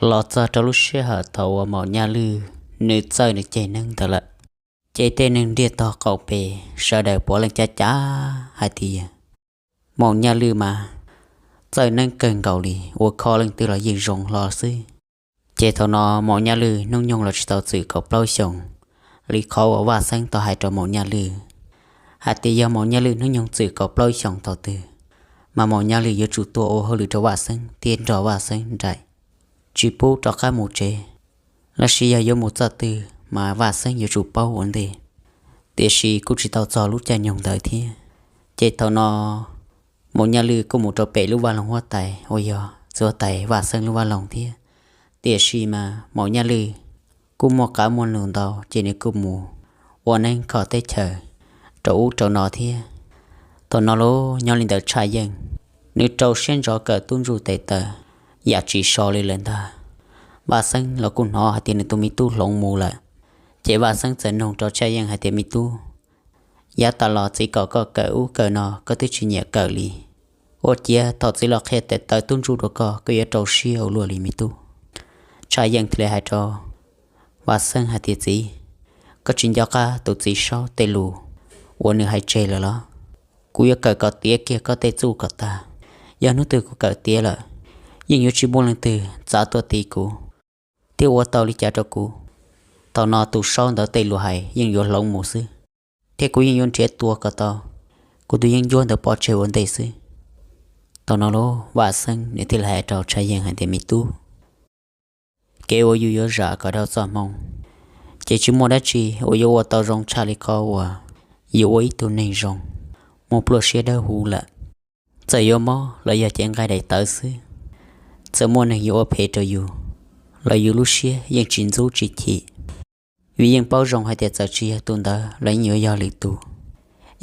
Los txog rau lub sij hawm thaum uas Maum Nyaj Lwj nws txawj nws ceg neeg ntawd lawm, ces tej neeg ntiaj tog qaum pem sawv daws puav leej cav cav hais tias Maum Nyaj Lwj mas txawj neeb kawg nkaus li, ua kho leej twg los yeej zoo hlo xwb. Ces thaum no Maum Nyaj Lwj hnub nyoog los tsis tau txwm kaum plaub xyoos li qhov uas Vaj Xeeb tau hais rau Maum Nyaj Lwj hais tias yog Maum Nyaj Lwj hnub nyoog txwm kaum plaub xyoos thaum twg, mas Maum Nyaj Lwj yuav tsum tuaj ua hauj lwm rau Vaj Xeeb thiab nrog Vaj Xeeb nraim, tsis pub rov qab mus tsev, los sis yog yuav mus txoj twg mas Vaj Xeeb yuav tsum paub ua ntej. Tiam sis kuj tsis tau txog lub caij nyoog ntawd thiab. Ces thaum no Maum Nyaj Lwj kuj mus rau pem lub vaj loog huab tais uas yog txiv huab tais Vaj Xeeb lub vaj loog thiab. Tiam sis mas Maum Nyaj Lwj kuj muaj qab muaj nus ntau, ces nws kuj mus ua neeb kho teb chaws rau ub rau no thiab. Thaum no los nyob li ntawd Tshaj Yeej nws rau siab ntso kawm tub ntsuj tes taw yam tsis so li lawm ntag. Vaj Xeeb los kuj hnov hais tias nws tus me tub hloov mus lawm, ces Vaj Xeeb txawm nug rau Tshaj Yeej hais tias, Me tub, yav tas los txiv kom koj kawm ub kawm no koj twb tsis nyiam kawm li. Ua ciav thaum txiv los qhia tes taw tub ntsuj rau koj, koj yuav rau siab ua luaj li me tub. Tshaj Yeej thiaj li hais rau Vaj Xeeb hais tias, Txiv, koj tsis nco qab tus txiv saub tej lus uas nws hais tseg lawm los? Kuv yuav kawm kom tiav kiag koj tej txuj kom tag. Yog hnub twg kuv kawm tiav lawm, yeej yuav tsis muaj leej twg txav tuaj tiv kuv thiab ua tau li cas rau kuv. Thaum no tus saub ntawd tej lus hais yeej yuav hloov mus xwb, thiab kuv yeej yuav nrhiav tua kom tau kuv tus yeeb ncuab ntawd pov tseg ua ntej xwb. Thaum no los Vaj Xeeb nws thiaj li hais rau Tshaj Yeej hais tias, Me tub, kev uas yus yuav zam kom dhau txoj hmoo, ces tsis muaj dab tsi uas yuav ua tau zoo tshaj li qhov uas yus ua ib tug neeg zoo, muaj pluaj siab dawb huv lawm. Txawm yuav mob los yog cev nqaij daim tawv xwb, txawm muaj neeg yuav ua phem rau yus los yus lub siab yeej tsis ntxub tsis chim, vim yeej paub zoo hais tias txawm tsis yog tus ntawd los yeej yuav yog lwm tus,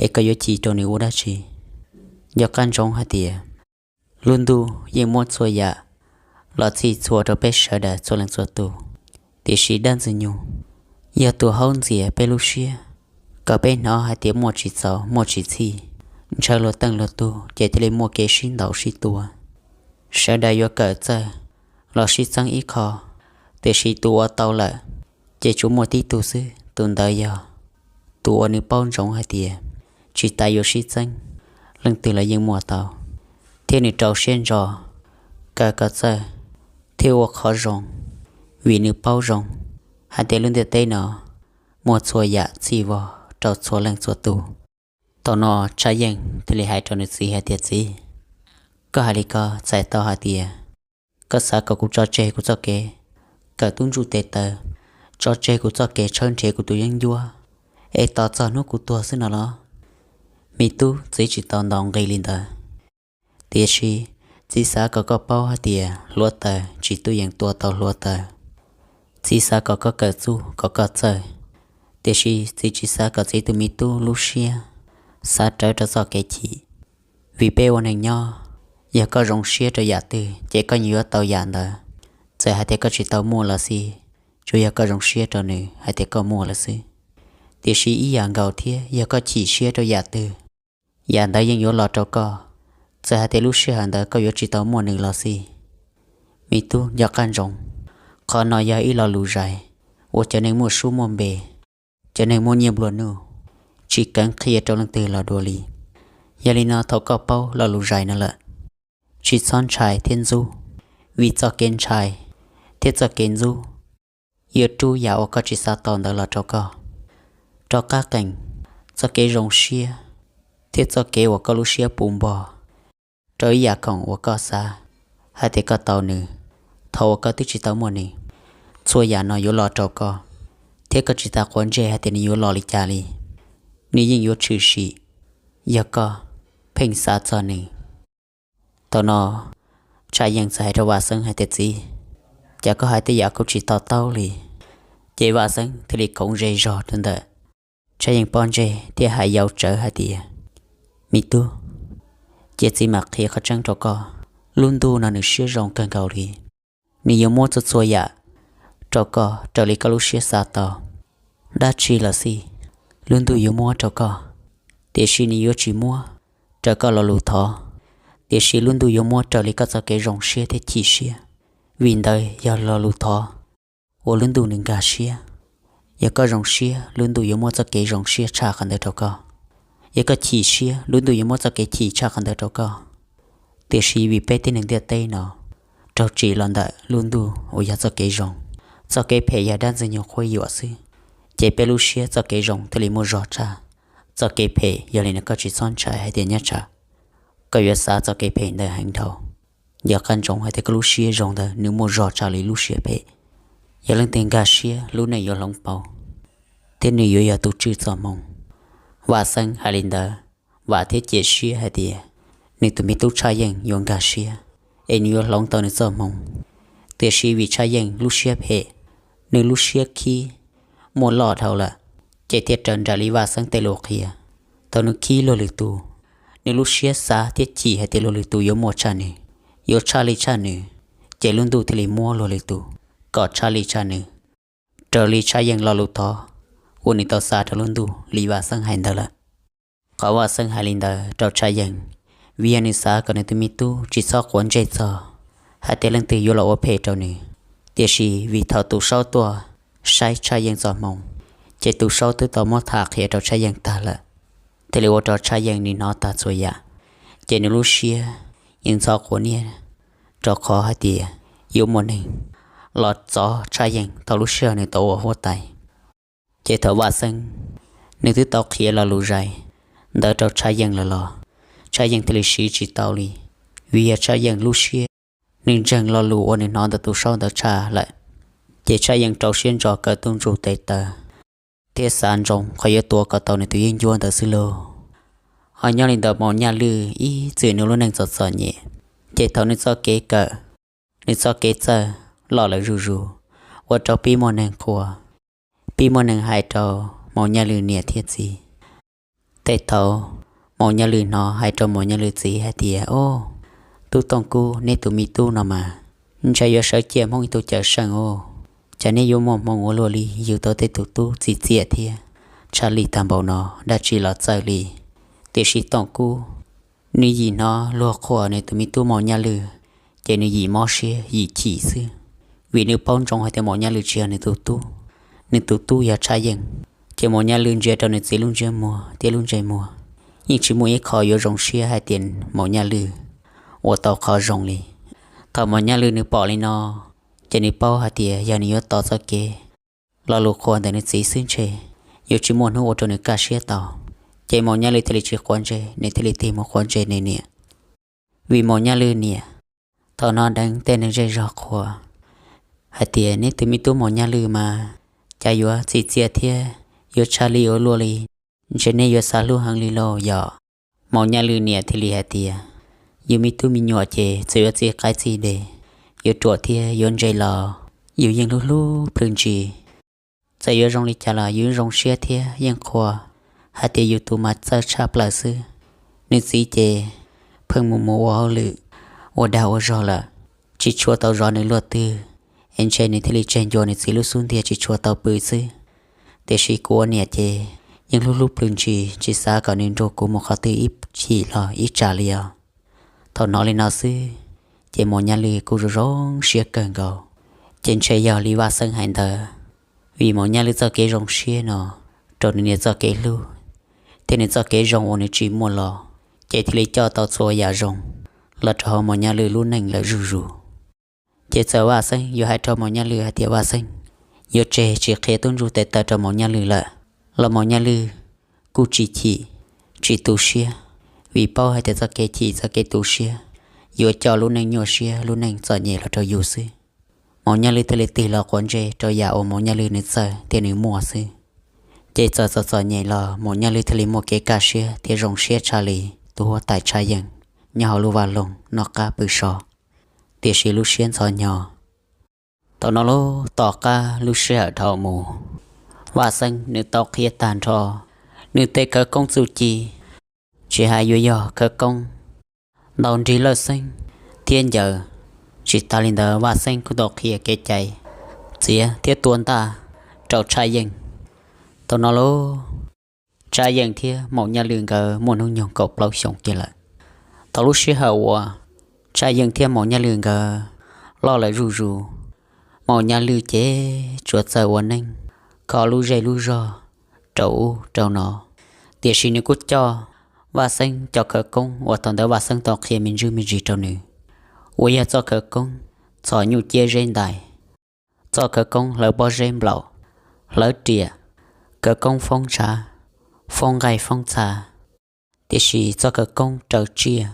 es koj yuav chim rau nws ua dab tsi? Nco qab ntsoov hais tias lub ntuj yeej muab txhua yam los txhij txhua rau peb sawv daws txhua leej txhua tus, tiam sis dab Ntxwg Nyoog yog tus haub ntxias peb lub siab, kom peb hnov hais tias muaj tsis txaus muaj tsis txhij, ntshaw luag teej luag tug ces thiaj li muaj kev sib ntaus sib tua. Sawv daws yuav kawm txawj los sib txeeb ib qho, tiam sis tus ua tau lawm ces tsuas muaj tib tug xwb, tus ntawd yog tus uas nws paub ntsoov hais tias tsis tas yuav sib txeeb, leej twg los yeej muaj tau, thiab nws rau siab ntso kawm kom txawj thiab ua qhov zoo, vim nws paub zoo hais tias lub ntiaj teb no muaj txhua yam txhij vog rau txhua leej txhua tus. Thaum no Tshaj Yeej thiaj li hais rau nws txiv hais tias, Txiv, koj hais li ko txhais tau hais tias koj xav kom kuv tso tseg kuv txoj kev kawm tub ntsuj tes taw, tso tseg kuv txoj kev tshawb nrhiav kuv tus yeeb ncuab, es tos txog hnub kuv tuag xwb no los? Me tub, txiv tsis tau ntaus nqi li ntawd. Tiam sis txiv xav kom koj paub hais tias hluav taws tsis tuaj yeem tua tau hluav taws. Txiv xav kom koj kawm txuj kom koj txawj, tiam sis txiv tsis xav kom txiv tus me tub lub siab xav rawv rau txoj kev chim. Vim peb ua neeg nyob, yog koj zoo siab rau yam twg ces koj yeej yuav tau yam ntawd. Txawm hais tias koj tsis tau muaj los xij, tsuas yog koj zoo siab rau nws hais tias koj muaj lawm xwb. Tiam sis ib yam nkaus thiab, yog koj chim siab rau yam twg, yam ntawd yeej yuav los rau koj, txawm hais tias lub sij hawm ntawd koj yuav tsis tau muaj nws los xij. Me tub, nco qab ntsoov, qhov no yog ib lo lus zais uas cov neeg muaj sub muaj npe, cov neeg muaj nyiaj nplua nuj tsis keev qhia rau leej twg los dua li. Yog li no thaum koj paub lo lus zais no lawm, tsis txhob ntshai thiab ntxub, vim txoj kev ntshai thiab txoj kev ntxub yuav rub yam uas koj tsis xav tau ntawd los rau koj. Rov qab qees txoj kev zoo siab thiab txoj kev uas koj lub siab puv npo rau ib yam khoom uas koj xav hais tias koj tau nws thaum uas koj twb tsis tau muaj nws. Txhua yam no yuav los rau koj, thiab koj tsis tas quav ntsej hais tias nws yuav los li cas li. Nws yeej yuav tshwm sim, yog koj pheej xav txog nws. Thaum no Tshaj Yeej txawm hais rau Vaj Xeeb hais tias, Txiv, cas koj hais tej yam kuv tsis to taub li? Ces Vaj Xeeb thiaj li khoov zej zog rau ntawm Tshaj Yeej pob ntseg thiab hais yau tsawv hais tias, Me tub, cia txiv mam qhia qhov tseeb rau koj. Lub ntuj no nws siab zoo kawg nkaus li, nws yuav muab txhua txhua yam rau koj raws li koj lub siab xav tau. Dab tsi los xij, lub ntuj yuav muab rau koj, tiam sis nws yuav tsis muab raws koj lo lus thov, tiam sis lub ntuj yuav muab raws li koj txoj kev zoo siab thiab chim siab. Vim ntawd yog lo lus thov uas lub ntuj nws nkag siab. Yog koj zoo siab, lub ntuj yuav muab txoj kev zoo siab tshaj qhov ntawd rau koj. Yog koj chim siab, lub ntuj yuav muab txoj kev chim tshaj qhov ntawd rau koj. Tiam sis vim peb tib neeg ntiaj teb no raug tsim los ntawm lub ntuj uas yog txoj kev zoo, txoj kev phem yog dab ntxwg nyoog qhuab yuam xwb, ces peb lub siab txoj kev zoo thiaj li muaj zog tshaj txoj kev phem. Yog li no koj tsis txhob ntshai hais tias nyob tsam koj yuav xav txoj kev phem ntawd heev dhau. Yog qab ntsoov hais tias koj lub siab zoo ntawd nws muaj zog tshaj li lub siab phem. Yog leej twg nkag siab, lub neej yuav hloov pauv, thiab nws yuav yog tus tswj txoj hmoo. Vaj Xeeb hais li ntawd, vam thiab cia siab hais tias nws tus me tub Tshaj Yeej yuav nkag siab, es nws yuav hloov tau nws txoj hmoo. Tiam sis vim Tshaj Yeej lub siab phem, nws lub siab khib muaj loj dhau lawm, ces thiaj raws nraim li Vaj Xeeb tej lus qhia. Thaum nws khib luag lwm tus, nws lub siab xav thiab chim hais tias luag lwm tus yuav muaj tshaj nws, yuav tshaj li tshaj nws, ces lub ntuj thiaj li muab luag lwm tus kom tshaj li tshaj nws, raws li Tshaj Yeej lo lus thov uas nws tau xa rau lub ntuj li Vaj Xeeb hais ntawd lawm. Qhov Vaj Xeeb hais li ntawd rau Tshaj Yeej, vim yog nws xav kom nws tus me tub tsis txhob quav ntsej txog hais tias leej twg yuav los ua phem rau nws. Tiam sis vim thaum tus saub tuaj saib Tshaj Yeej txoj hmoo, ces tus saub twb tau muab tham qhia rau Tshaj Yeej tag lawm, thiaj li ua rau Tshaj Yeej nws hnov tag txhua yam, ces nws lub siab yeej ntxhov quav niab rau qhov hais tias yuav muaj neeg los txov Tshaj Yeej thaum lub sij hawm nws tau ua huab tais. Ces thaum Vaj Xeeb nws twb tau qhia lo lus zais ntawd rau Tshaj Yeej lawm los Tshaj Yeej thiaj li siv tsis tau li, vim yog Tshaj Yeej lub siab nws ntseeg lo lus uas nws hnov ntawm tus saub ntawd tshaj lawm. Ces Tshaj Yeej rau siab ntso kaw tub ntsuj tes taw thiab xav ntsoov qhov yuav tua kom tau nws tus yeeb ncuab ntawd xwb lauj. Ho nyob li ntawd Maum Nyaj Lwj ib txwm nws lub neej txom txom nyem, ces thaum nws txoj kev kawm, nws txoj kev txawj loj lawm zuj zus, ua rau pib muaj neeg qhuas, pib muaj neeg hais rau Maum Nyaj Lwj niam thiab txiv. Tej thaum Maum Nyaj Lwj hnov hais rau Maum Nyaj Lwj txiv hais tias, Au, Tub Tooj Kub, neb tus me tub no mas ntshe yuav sawv ciaj Hmoob ib tug cawm seej os. Cas neb yuav muaj hmoo ua luaj li yug tau tej tus tub txi txiaj thiab tshaj lij tag npaum no, dab tsi los txawj li. Tiam sis Tooj Kub, nws yim hnov luag qhuas nws tus me tub Maum Nyaj Lwj, ces nws yim mob siab yim chim xwb, vim nws paub ntsoov hais tias Maum Nyaj Lwj tsis yog nws tus tub, nws tus tub yog Tshaj Yeej. Ces Maum Nyaj Lwj ntsia rau nws txiv lub ntsiab muag thiab lub ntsej muag, yeej tsis muaj ib qho yuav zoo siab hais tias Maum Nyaj Lwj ua tau qhov zoo li. Thaum Maum Nyaj Lwj nws pom li no, ces nws paub hais tias yog nws yuav tos txoj kev lo lus qhuas ntawm nws txiv xwb ntshe yuav tsis muaj hnub ua rau nws kaj siab tau. Ces Maum Nyaj Lwj thiaj li tsis quav ntsej, nws thiaj li tig mus quav ntsej nws niam. Vim Maum Nyaj Lwj niam thaum hnov dheev tej neeg zej zog qhuas hais tias, Neb tus me tub Maum Nyaj Lwj mas cas yuav txi txiaj thiab yuav tshaj lij ua luaj li, ntshe neb yuav xav hlub heev li lauj yom. Maum Nyaj Lwj niam thiaj li hais tias, Yus me tub me nyuam ces txawm yuav txi qaib txi dev, yuav ruam thiab yuav ntse los yus yeej hlub hlub plhws ntsis. Txawm yuav zoo li cas los yus zoo siab thiab yeej qhuas hais tias yus tus mas txawj tshaj plaws xwb. Nws txiv ces pheej mus mus ua hauj lwm, ua dag ua zog lawm, tsis tshua tau zov nws luaj twg, es ntshe nws thiaj li tseg ncua nws txiv lub xub ntiag tsis tshua tau pw xwb. Tiam sis kuv ua niam ces yeej hlub hlub plhws ntsis, tsis xav kom nws nrug kuv mus qhov twg ib chim los ib tsam li os. Thaum hnov li no xwb, ces Maum Nyaj Lwj kuj zoo zoo siab kawg nkaus. Ces ntshe yog li Vaj Xeeb hais ntawd, vim Maum Nyaj Lwj txoj kev zoo siab no rau nws niam txoj kev hlub thiab nws txoj kev zoo uas nws tsis muaj los, ces thiaj li coj tau txhua yam zoo los rau hauv Maum Nyaj Lwj lub neej lawm zuj zus. Ces txawm Vaj Xeeb yuav hais rau Maum Nyaj Lwj hais tias Vaj Xeeb yuav tseg tsis qhia tub ntsuj tes taw rau Maum Nyaj Lwj lawm los Maum Nyaj Lwj kuj tsis chim, tsis tu siab, vim paub hais tias txoj kev chim txoj kev tu siab yuav coj lub neej nyuaj siab lub neej txom nyem los rau yus xwb. Maum Nyaj Lwj thiaj li tig los quav ntsej rau yam uas Maum Nyaj Lwj nws txawj thiab nws muaj xwb. Ces txawm txom txom nyem los Maum Nyaj Lwj thiaj li muaj kev kaj siab thiab zoo siab tshaj li tus huab tais Tshaj Yeej nyob hauv lub vaj loog noj qab pw so. Tiam sis lub siab ntxhov hnyo. Thaum no lub tom qab lub sij hawm dhau mus, Vaj Xeeb nws tau qhia tag nrho nws tej khawv koob txuj ci, tsis hais yuav yog khawv koob ntaus nrig lawj xeeb thiab ncaws. Tsis tas li ntawd Vaj Xeeb kuj tau qhia kev cai txiav thiab tua ntaj rau Tshaj Yeej. Thaum no lub Tshaj Yeej thiab Maum Nyaj Lwj nkawd muaj hnub nyoog kaum plaub xyoos kiag lawm. Thaum lub sij hawm uas Tshaj Yeej thiab Maum Nyaj Lwj nkawd loj lawm zuj zus. Maum Nyaj Lwj ces tsuas txawj ua neej, kho lub zej lub zog rau ub rau no, tiam sis nws kuj coj Vaj Xeeb cov khawv koob uas thaum ntawd Vaj Xeeb tau qhia me ntsis me ntsis rau nws, uas yog txoj khawv koob txhos nyuj ciab zeb ntais, txoj khawv koob hlawv pob zeb nplaum, hlawv riam, khawv koob foob ntshav, foob nqaij foob txha, tiam sis txoj khawv koob raws tsiaj,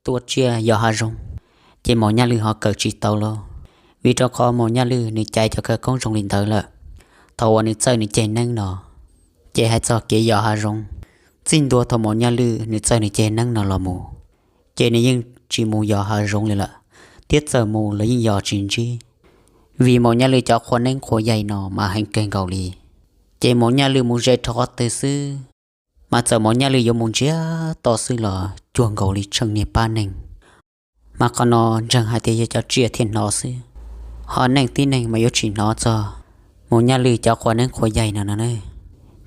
tuaj tsiaj yos hav zoov, ces Maum Nyaj Lwj ho kawm tsis tau lauj. Vim rau qhov Maum Nyaj Lwj nws caiv cov khawv koob zoo li ntawd lawm, thaum uas nws txawj nws ceg neeb no, ces hais txog kev yos hav zoov, txij ntua thaum Maum Nyaj Lwj nws txawj nws ceg neeb no los mus, ces nws yeej tsis mus yos hav zoov li lawm, thiab txawm mus los yeej yos tsis ntsib, vim Maum Nyaj Lwj cov qhua neeb qhua yaig no mas heev kawg nkaus li. Ces Maum Nyaj Lwj mus ze rau qhov twg xwb, mas txawm Maum Nyaj Lwj yuav mus ntsiag to xwb los cuag nkaus li tsheej niag pab neeg. Mas qhov no ntseeg hais tias yog cov tsiaj thiaj hnov xwb, ho neeg tib neeg mas yuav tsis hnov txog Maum Nyaj Lwj cov qhua neeb qhua yaig no no ne.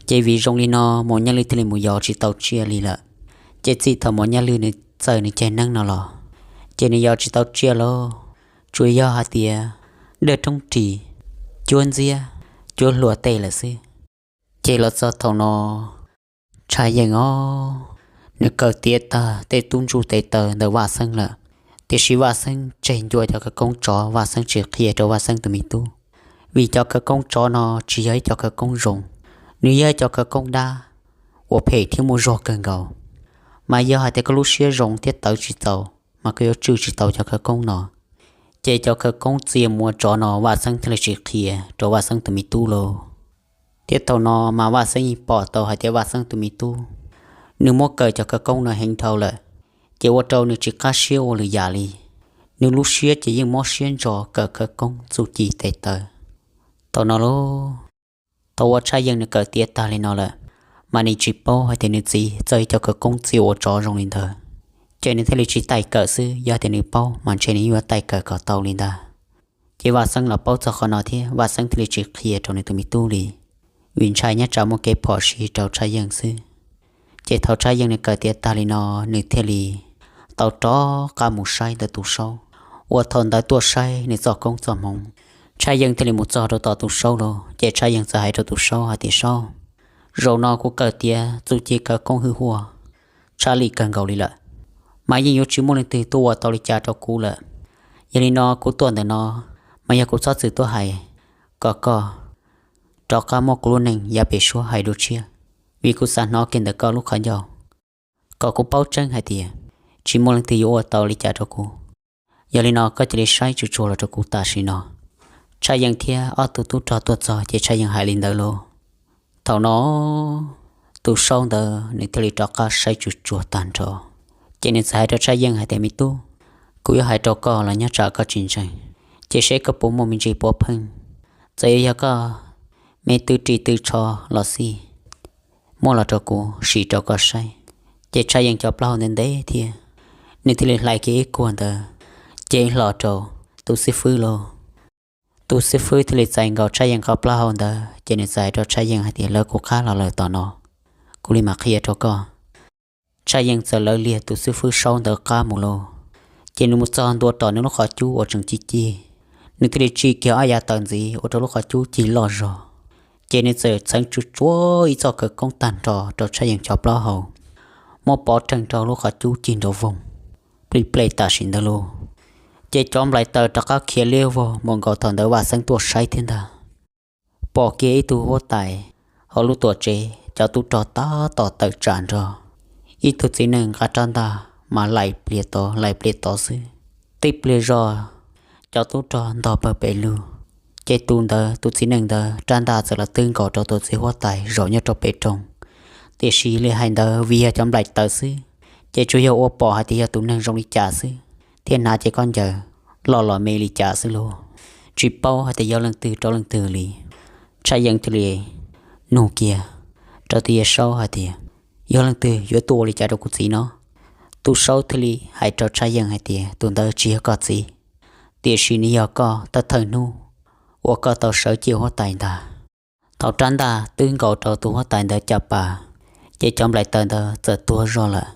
Ces vim zoo li no Maum Nyaj Lwj thiaj li mus yos tsis tau tsiaj li lawm. Ces txij thaum Maum Nyaj Lwj nws txawj nws ceg neeb no los, ces nws yos tsis tau tsiaj lauj, tsuas yog hais tias dawj roob ris, cuab ntxiab, cuab hlua tej lawm xwb. Ces los txog thaum no, Tshaj Yeej os, nws kawm tiav tag tej tub ntsuj tes taw ntawm Vaj Xeeb lawm, tiam sis Vaj Xeeb tseg ncua cov khawv koob tsov, Vaj Xeeb tsis qhia rau Vaj Xeeb tus me tub, vim cov khawv koob tsov no tsis yog ib cov khawv koob zoo, nws yog ib cov khawv koob dab uas phem thiab muaj zog kawg nkaus. Mas yog hais tias koj lub siab zoo thiab tawv tsis txaus, mas koj yuav tswj tsis tau cov khawv koob no. Ces cov khawv koob txia mus ua tsov no Vaj Xeeb thiaj li tsis qhia rau Vaj Xeeb tus me tub lauj. Thiab thaum no mas Vaj Xeeb yeej pom tau hais tias Vaj Xeeb tus me tub, nws muab kawm cov khawv koob no heev dhau lawm, ces ua rau nws tsis qab siab ua lwm yam li. Nws lub siab ces yeej mob siab ntso kawm khawv koob txuj ci tes taw. Thaum no lauj, thaum uas Tshaj Yeej nws kawm tiav tag li no lawm, mas nws tsis paub hais tias nws txiv txawj cov khawv koob txia ua tsov zoo li ntawd, ces nws thiaj li tsis taij kawm xwb, yog tias nws paub mas ntshe nws yuav taij kawm kom tau li ntag. Ces Vaj Xeeb los paub txog qhov no thiab Vaj Xeeb thiaj li tsis qhia rau nws tus me tub li, vim ntshai nyob tsam muaj kev phom sij rau Tshaj Yeej xwb. Ces thaum Tshaj Yeej nws kawm tiav tag li no, nws thiaj li tau rov qab mus saib ntawm tus saub, uas thaum ntawd tuaj saib nws txoj koob txoj hmoov. Tshaj Yeej thiaj li mus txog rau tom tus saub lauj, ces Tshaj Yeej txawm hais rau tus saub hais tias, Saub, zaum no kuv kawm tiav txuj ci khawv koob hwj huaj tshaj lij kawg nkaus li lawm, mas yeej yuav tsis muaj leej twg tuaj ua tau li cas rau kuv lawm. Yog li no kuv tuaj ntawm no, mas yog kuv txhob txwm tuaj hais kom koj rov qab muab kuv lub neej yav pem suab hais dua tshiab, vim kuv xav hnov kiag ntawm koj lub qhov ncauj kom kuv paub tseeb hais tias tsis muaj leej twg yuav ua tau li cas rau kuv. Yog li no koj cia li saib tsuag tsuag los rau kuv tam sim no. Tshaj Yeej thiab ob tug tub rog tuaj txog ces Tshaj Yeej hais li ntawd lauj. Thaum no tus saub ntawd nws thiaj li rov qab saib tsuag tsuag tag nrho, ces nws txawm hais rau Tshaj Yeej hais tias, Me tub, kuv yuav hais rau koj los nyob tsam koj tsis ntseeg, ces seb koj puas muaj me ntsis puav pheej. Txawm yuav yog koj me tw ris tw tsho los xij, muab los rau kuv sim rau koj saib. Ces Tshaj Yeej cov plaub hau ntev ntev thiab, nws thiaj li hlais kiag ib kuag ntawd, ces hlo rau tus xib fwb lauj. Tus xib fwb thiaj li txais nkaus Tshaj Yeej qhov plaub hau ntawd, ces nws txawm hais rau Tshaj Yeej hais tias, Lawv kuv qab los lawm tom no, kuv li mam qhia rau koj. Tshaj Yeej txawm lawv liag tus xib fwb saub ntawd qab mus lauj, ces nws mus txog ntua tom nws lub qhov cub uas tseem cig cig, nws thiaj li tsim kiag ob yav taws ntxiv ua rau lub qhov cub cig loj zog. Ces nws txawm txheev tsuag tsuag ib txoj khawv koob tag nrho rau Tshaj Yeej cov plaub hau, muab pov rheej rau lub qhov cub cig nrov voog plig plej tam sim ntawd lauj. Ces cov nplaim taws rov qab khiav liab vog mus nkaus thaum ntawd Vaj Xeeb tuaj saib thiab ntag. Pom kiag ib tug huab tais hauv lub tuam tsev, cov tub rog tab tom tawm tsam nrog ib tug txiv neej nqa rab ntaj mas laim plias tod laim plias tod xwb. Tib pliag zog cov tub rog ntog pawg pes lug, ces tus ntawd tus txiv neej ntawd rab ntaj txawm los twb nkaus rau tus txiv huab tais zaum nyob rau pem rooj. Tiam sis li hais ntawd vim yog cov nplaim taws xwb, ces tsuas yog ua pom hais tias yog tus neeg zoo li cas xwb, thiab hnav cev khaub ncaws loj los me li cas xwb lauj, tsis paub hais tias yog leej twg rau leej twg li. Tshaj Yeej thiaj li nug kiag rau tus yawg saub hais tias, Yog leej twg yuav tuaj ua li cas rau kuv txiv no? Tus saub thiaj li hais rau Tshaj Yeej hais tias, Tus ntawd tsis yog koj txiv, tiam sis nws yog koj thawj thawj hnub uas koj tau sawv ciaj huab tais ntag. Thaum rab ntaj twb nkaus rau tus huab tais ntawd caj pas, ces cov nplaim taws ntawd txawm tuag zog lawm.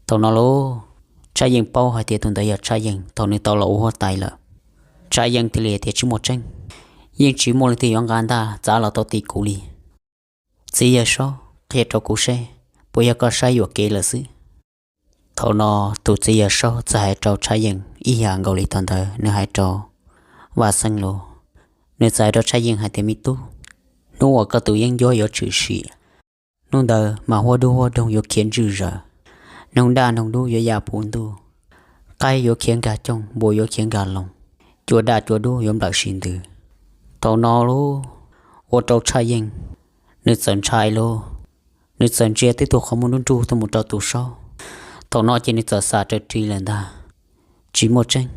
Thaum no lauj, Tshaj Yeej paub hais tias tus ntawd yog Tshaj Yeej thaum nws tau los ua huab tais lawm. Tshaj Yeej thiaj li tias, Tsis muaj tseeb, yeej tsis muaj leej twg yuav nqa ntaj txav los tau tim kuv li. Txiv Yawg Saub, qhia rau kuv seb puas yog koj saib yuam kev lawm xwb. Thaum no tus Txiv Yawg Saub txawm hais rau Tshaj Yeej ib yam nkaus li thaum ntawd nws hais rau Vaj Xeeb los. Nws txawm hais rau Tshaj Yeej hais tias, Me tub, hnub uas koj tus yeeb ncuab yuav tshwm sim, hnub ntawd mas huab dub huab doog yuav khiav ntswj zaws, noog daj noog dub yuav ya puv ntuj, qaib yuav khiav nkag cooj, npua yuav khiav nkag loog, cua daj cua dub yuav nplawm sib ntws. Thaum no lauj, ua rau Tshaj Yeej nws txawm ntshai lauj. Nws txawm ntsia tib tug qhov muag nruj nruj tuaj mus rau tus Saub. Thaum no ces nws txawm xav raws ris lawm ntag, Tsis muaj tseeb,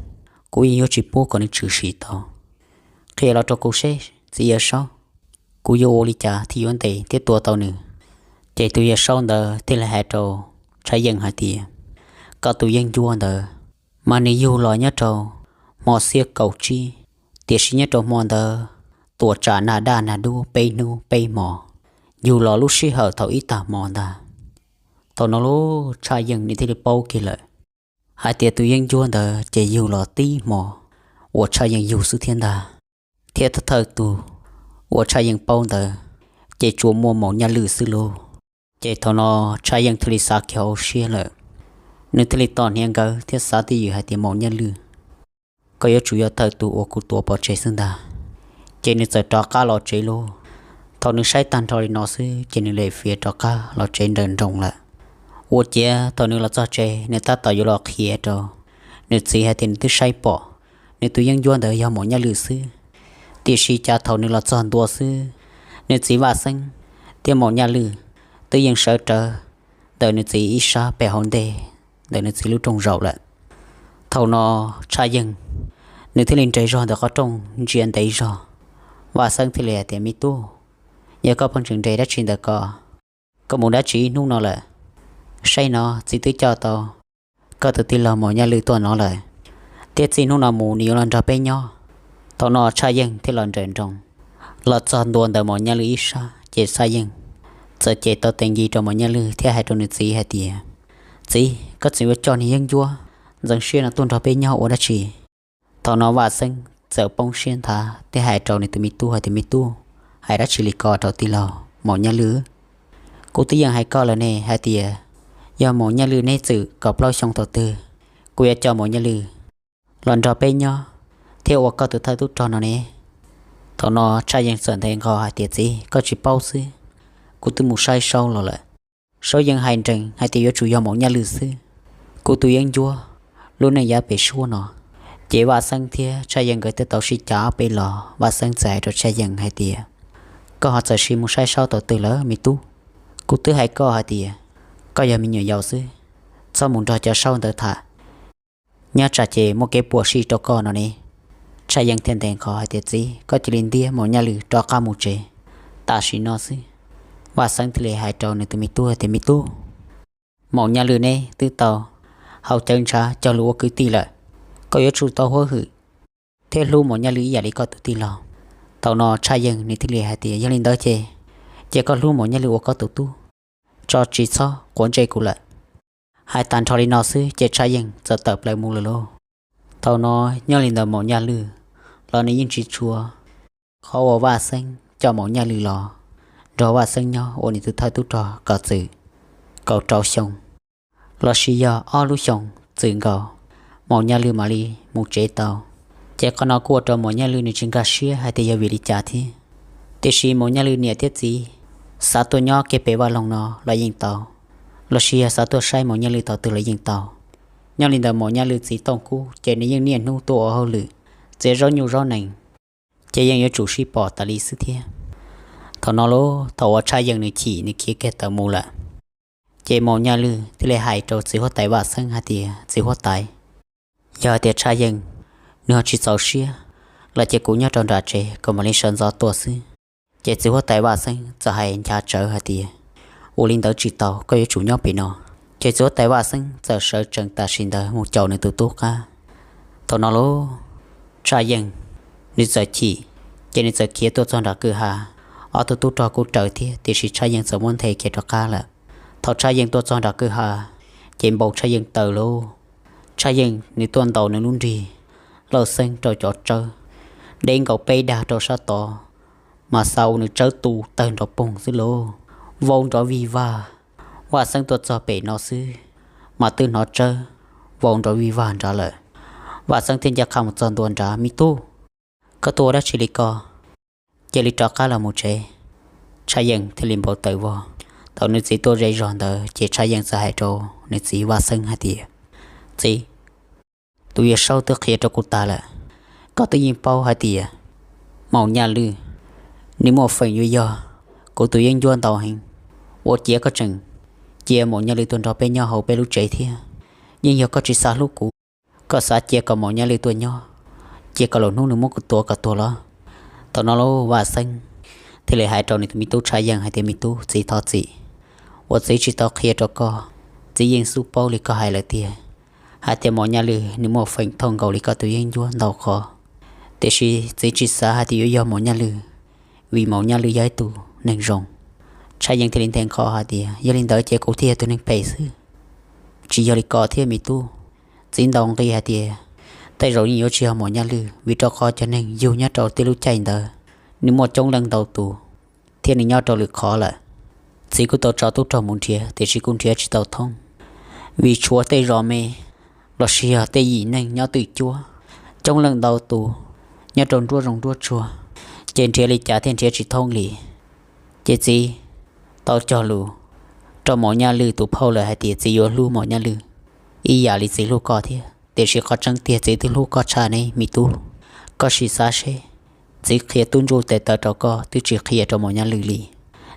kuv yeej yuav tsis pub kom nws tshwm sim tau. Qhia los rau kuv seb, Txiv Yawg Saub, kuv yuav ua li cas thiaj yuav ntes thiab tua tau nws? Ces tus Yawg Saub ntawd thiaj li hais rau Tshaj Yeej hais tias, Koj tus yeeb ncuab ntawd mas nws yug los nyob rau hmo xiab kaum tsib, tiam sis nyob rau hmo ntawd tuam tsam nag daj nag dub peb hnub peb hmo, yug los lub sij hawm thaum ib tag hmo ntag. Thaum no lauj, Tshaj Yeej nws thiaj li paub kiag lawm hais tias tus yeeb ncuab ntawd ces yug los tib hmo uas Tshaj Yeej yug xwb thiab ntag. Thiab thawj thawj tug uas Tshaj Yeej paub ntawd ces tsuas muaj Maum Nyaj Lwj xwb lauj. Ces thaum no Tshaj Yeej thiaj li xav kiag hauv siab lawm, nws thiaj li tos hniav nkawd thiab xav twj ywm hais tias, Maum Nyaj Lwj, koj yuav tsum yog thawj tug uas kuv tuav pov tseg xwb ntag. Ces nws txawm rov qab los tsev lauj. Thaum nws saib tag nrho li no xwb ces nws lem fiav rov qab los tsev nrawm nroos lawm. Ua ciav thaum nws los txog tsev nws tab tom yuav los qhia rau nws txiv hais tias nws twb saib pom nws tus yeeb ncuab ntawd yog Maum Nyaj Lwj xwb. Tiam sis cas thaum nws los txog ntua xwb, nws txiv Vaj Xeeb thiab Maum Nyaj Lwj twb yeej sawv rawv ntawm nws txiv ib sab pem hauv ntej ntawm nws txiv lub rooj zaum lawm. Thaum no Tshaj Yeej nws thiaj li nres zog ntawm qhov rooj ntsia ntev zog. Vaj Xeeb thiaj li hais tias, Me tub, yog koj pheej tseem nres dab tsi ntawm ko, koj mus dab tsi ib hnub no lawm? Saib no, txiv twb coj tau koj tus tij laug Maum Nyaj Lwj tuaj no lawm, thiab txij hnub no mus nws yuav los nrog peb nyob. Thaum no Tshaj Yeej thiaj los nrawm nroos los txog ntua ntawm Maum Nyaj Lwj ib sab, ces Tshaj Yeej txawm cev tau tes nce rau Maum Nyaj Lwj thiab hais rau nws txiv hais tias, Txiv, koj tseem yuav coj niag yeeb ncuab ntxeev siab no tuaj nrog peb nyob ua dab tsi? Thaum no Vaj Xeeb txawm poob siab nthav thiab hais rau nws tus me tub hais tias, Me tub, hais dab tsi li ko rau tij laug Maum Nyaj Lwj? Kuv twb yeej hais koj lawm ne hais tias yog Maum Nyaj Lwj neb txwm kaum plaub xyoo thaum twg, kuv yuav coj Maum Nyaj Lwj los nrog peb nyob thiab ua koj tus thawj tub rog no ne. Thaum no Tshaj Yeej txawm nte nqho hais tias, Txiv, koj tsis paub xwb, kuv twb mus saib Saub los lawm. Saub yeej hais nrees hais tias yuav tsum yog Maum Nyaj Lwj xwb, kuv tus yeeb ncuab lub neej yav pem suab no. Ces Vaj Xeeb thiab Tshaj Yeej nkawd twb tau sib cav ob peb los, Vaj Xeeb txawm hais rau Tshaj Yeej hais tias, Koj ho txawm sim mus saib Saub thaum twg lawm me tub? Kuv twb hais koj hais tias koj yog me nyuam yaus xwb, txhob mus nrog cov Saub ntawd tham, nyob tsam ces muaj kev puas sij rau koj no ne. Tshaj Yeej thiaj ntes nqho hais tias, Txiv, koj cia li ntiab Maum Nyaj Lwj rov qab mus tsev tam sim no xwb. Vaj Xeeb thiaj li hais rau nws tus me tub hais tias, Me tub, Maum Nyaj Lwj neb twb tau haus cawv ntshav cog lus ua kwv tij lawm, koj yuav tsum tau huab hwm thiab hlub Maum Nyaj Lwj ib yam li koj tus tij laug. Thaum no Tshaj Yeej nws thiaj li hais tias, Yog li ntawd ces, ces koj hlub Maum Nyaj Lwj ua koj tus tub tso, tsis txhob quav ntsej kuv lawm. Hais tag nrho li no xwb ces Tshaj Yeej txawm tawm plaws mus lawm lauj. Thaum no nyob li ntawm Maum Nyaj Lwj los nws yeej tsis tshua, qhov uas Vaj Xeeb coj Maum Nyaj Lwj los nrog Vaj Xeeb nyob ua nws tus thawj tub rog kom txwm kaum rau xyoo los sis yog ob lub xyoo txwm nkaus, Maum Nyaj Lwj mam li mus tsev tau. Ces qhov no kuj ua rau Maum Nyaj Lwj nws tsis nkag siab hais tias yog vim li cas thiab. Tiam sis Maum Nyaj Lwj niam thiab txiv xav tuaj nyob kiag pem vaj loog no los yeej tau, los sis yog xav tuaj saib Maum Nyaj Lwj thaum twg los yeej tau. Nyob li ntawm Maum Nyaj Lwj txiv Tooj Kub ces nws yeej niaj hnub tuaj ua hauj lwm txiav zaub nyuj zaub nees, ces yeej yuav tsum sib pom tas li xwb thiab. Thaum no lauj, thaum uas Tshaj Yeej nws chim nws khiav kiag tawm mus lawm, ces Maum Nyaj Lwj thiaj li hais rau txiv huab tais Vaj Xeeb hais tias, Txiv huab tais, yog hais tias Tshaj Yeej nws ho tsis txaus siab los ces kuv nyob rau nram tsev kom mam li sawv ntxov tuaj xwb. Ces txiv huab tais Vaj Xeeb txawm hais ncha tsawv hais tias, Ua li ntawd tsis tau, koj yuav tsum nyob pem no. Ces txiv huab tais Vaj Xeeb txawm sawv tsees tam sim ntawd mus caum nws tus tub qab. Thaum no lauj, Tshaj Yeej nws txawm chim, ces nws txawm khiav tuaj txog nram kwj ha. Ob tug tub rog kuj raws thiab, tiam sis Tshaj Yeej txawm muab nthe khiav rov qab lawm. Thaum Tshaj Yeej tuaj txog nram kwj ha, ces npau Tshaj Yeej taws lauj. Tshaj Yeej nws tuaj ntaus nws lub nrig Lauj Xeeb rau cov tsawb, deb nkaus peb dag rau sab tod, mas xav ua nws tsawb tu tawg nrov poog xwb lauj. Vau nrov vig vag, Vaj Xeeb tuaj txog pem no xwb, mas twb hnov tsawb vau nrov vig vag nrad lawm. Vaj Xeeb thiaj ncaj qha mus txog ntua nrad, Me tub, koj tuaj ua dab tsi li ko? Cia li rov qab los mus tsev. Tshaj Yeej thiaj li npau taws vog. Thaum nws txiv tuaj ze zog ntawd ces Tshaj Yeej txawm hais rau nws txiv Vaj Xeeb hais tias, Txiv, tus yawg Saub twb qhia rau kuv tas lawm. Koj twb yeej paub hais tias Maum Nyaj Lwj nws muaj feem yuav yog kuv tus yeeb ncuab ntau heev. Ua ciav koj tseem cia Maum Nyaj Lwj tuaj nrog peb nyob hauv peb lub tsev thiab. Yeej yog koj tsis xav hlub kuv, koj xav cia kom Maum Nyaj Lwj tuaj nyob, cia kom lwm hnub nws muab kuv tua kom tuag los. Thaum no lauj, Vaj Xeeb thiaj li hais rau nws tus me tub Tshaj Yeej hais tias, Me tub, txiv thov txim uas txiv tsis tau qhia rau koj. Txiv yeej xub paub li koj hais lawm tiag, hais tias Maum Nyaj Lwj nws muaj feem thooj nkaus li koj tus yeeb ncuab ntau qhov. Tiam sis txiv tsis xav hais tias yuav yog Maum Nyaj Lwj, vim Maum Nyaj Lwj yog ib tug neeg zoo. Tshaj Yeej thiaj li nthe nqho hais tias, Yog li ntawd ces kuv thiaj yog tus neeg phem xwb. Tsis yog li ko thiab me tub. Txiv ntaus nqi hais tias tej zaum yeej yuav tsis yog Maum Nyaj Lwj, vim rau qhov cov neeg yug nyob rau tej lub caij ntawd nws muaj coob leej ntau tus, thiab nws nyob rau lwm qhov lawm. Txiv kuj tau tso tub rog mus nrhiav, tiam sis kuj nrhiav tsis tau thoob, vim tshuav tej zos me los sis yog tej yim neeg nyob twj cuab, coob leej ntau tus, nyob rau nruab zoov nruab tsuag, ces nrhiav li cas thiaj nrhiav tsis thoob li. Ces txiv tau cog lus rau Maum Nyaj Lwj tus phauj lawm hais tias txiv yuav hlub Maum Nyaj Lwj ib yam li txiv hlub koj thiab. Tiam sis qhov tseeb tiag txiv twb hlub koj tshaj ne me tub. Koj sim xav seb, txiv qhia tub ntsuj tes taw rau koj twb tsis qhia rau Maum Nyaj Lwj li.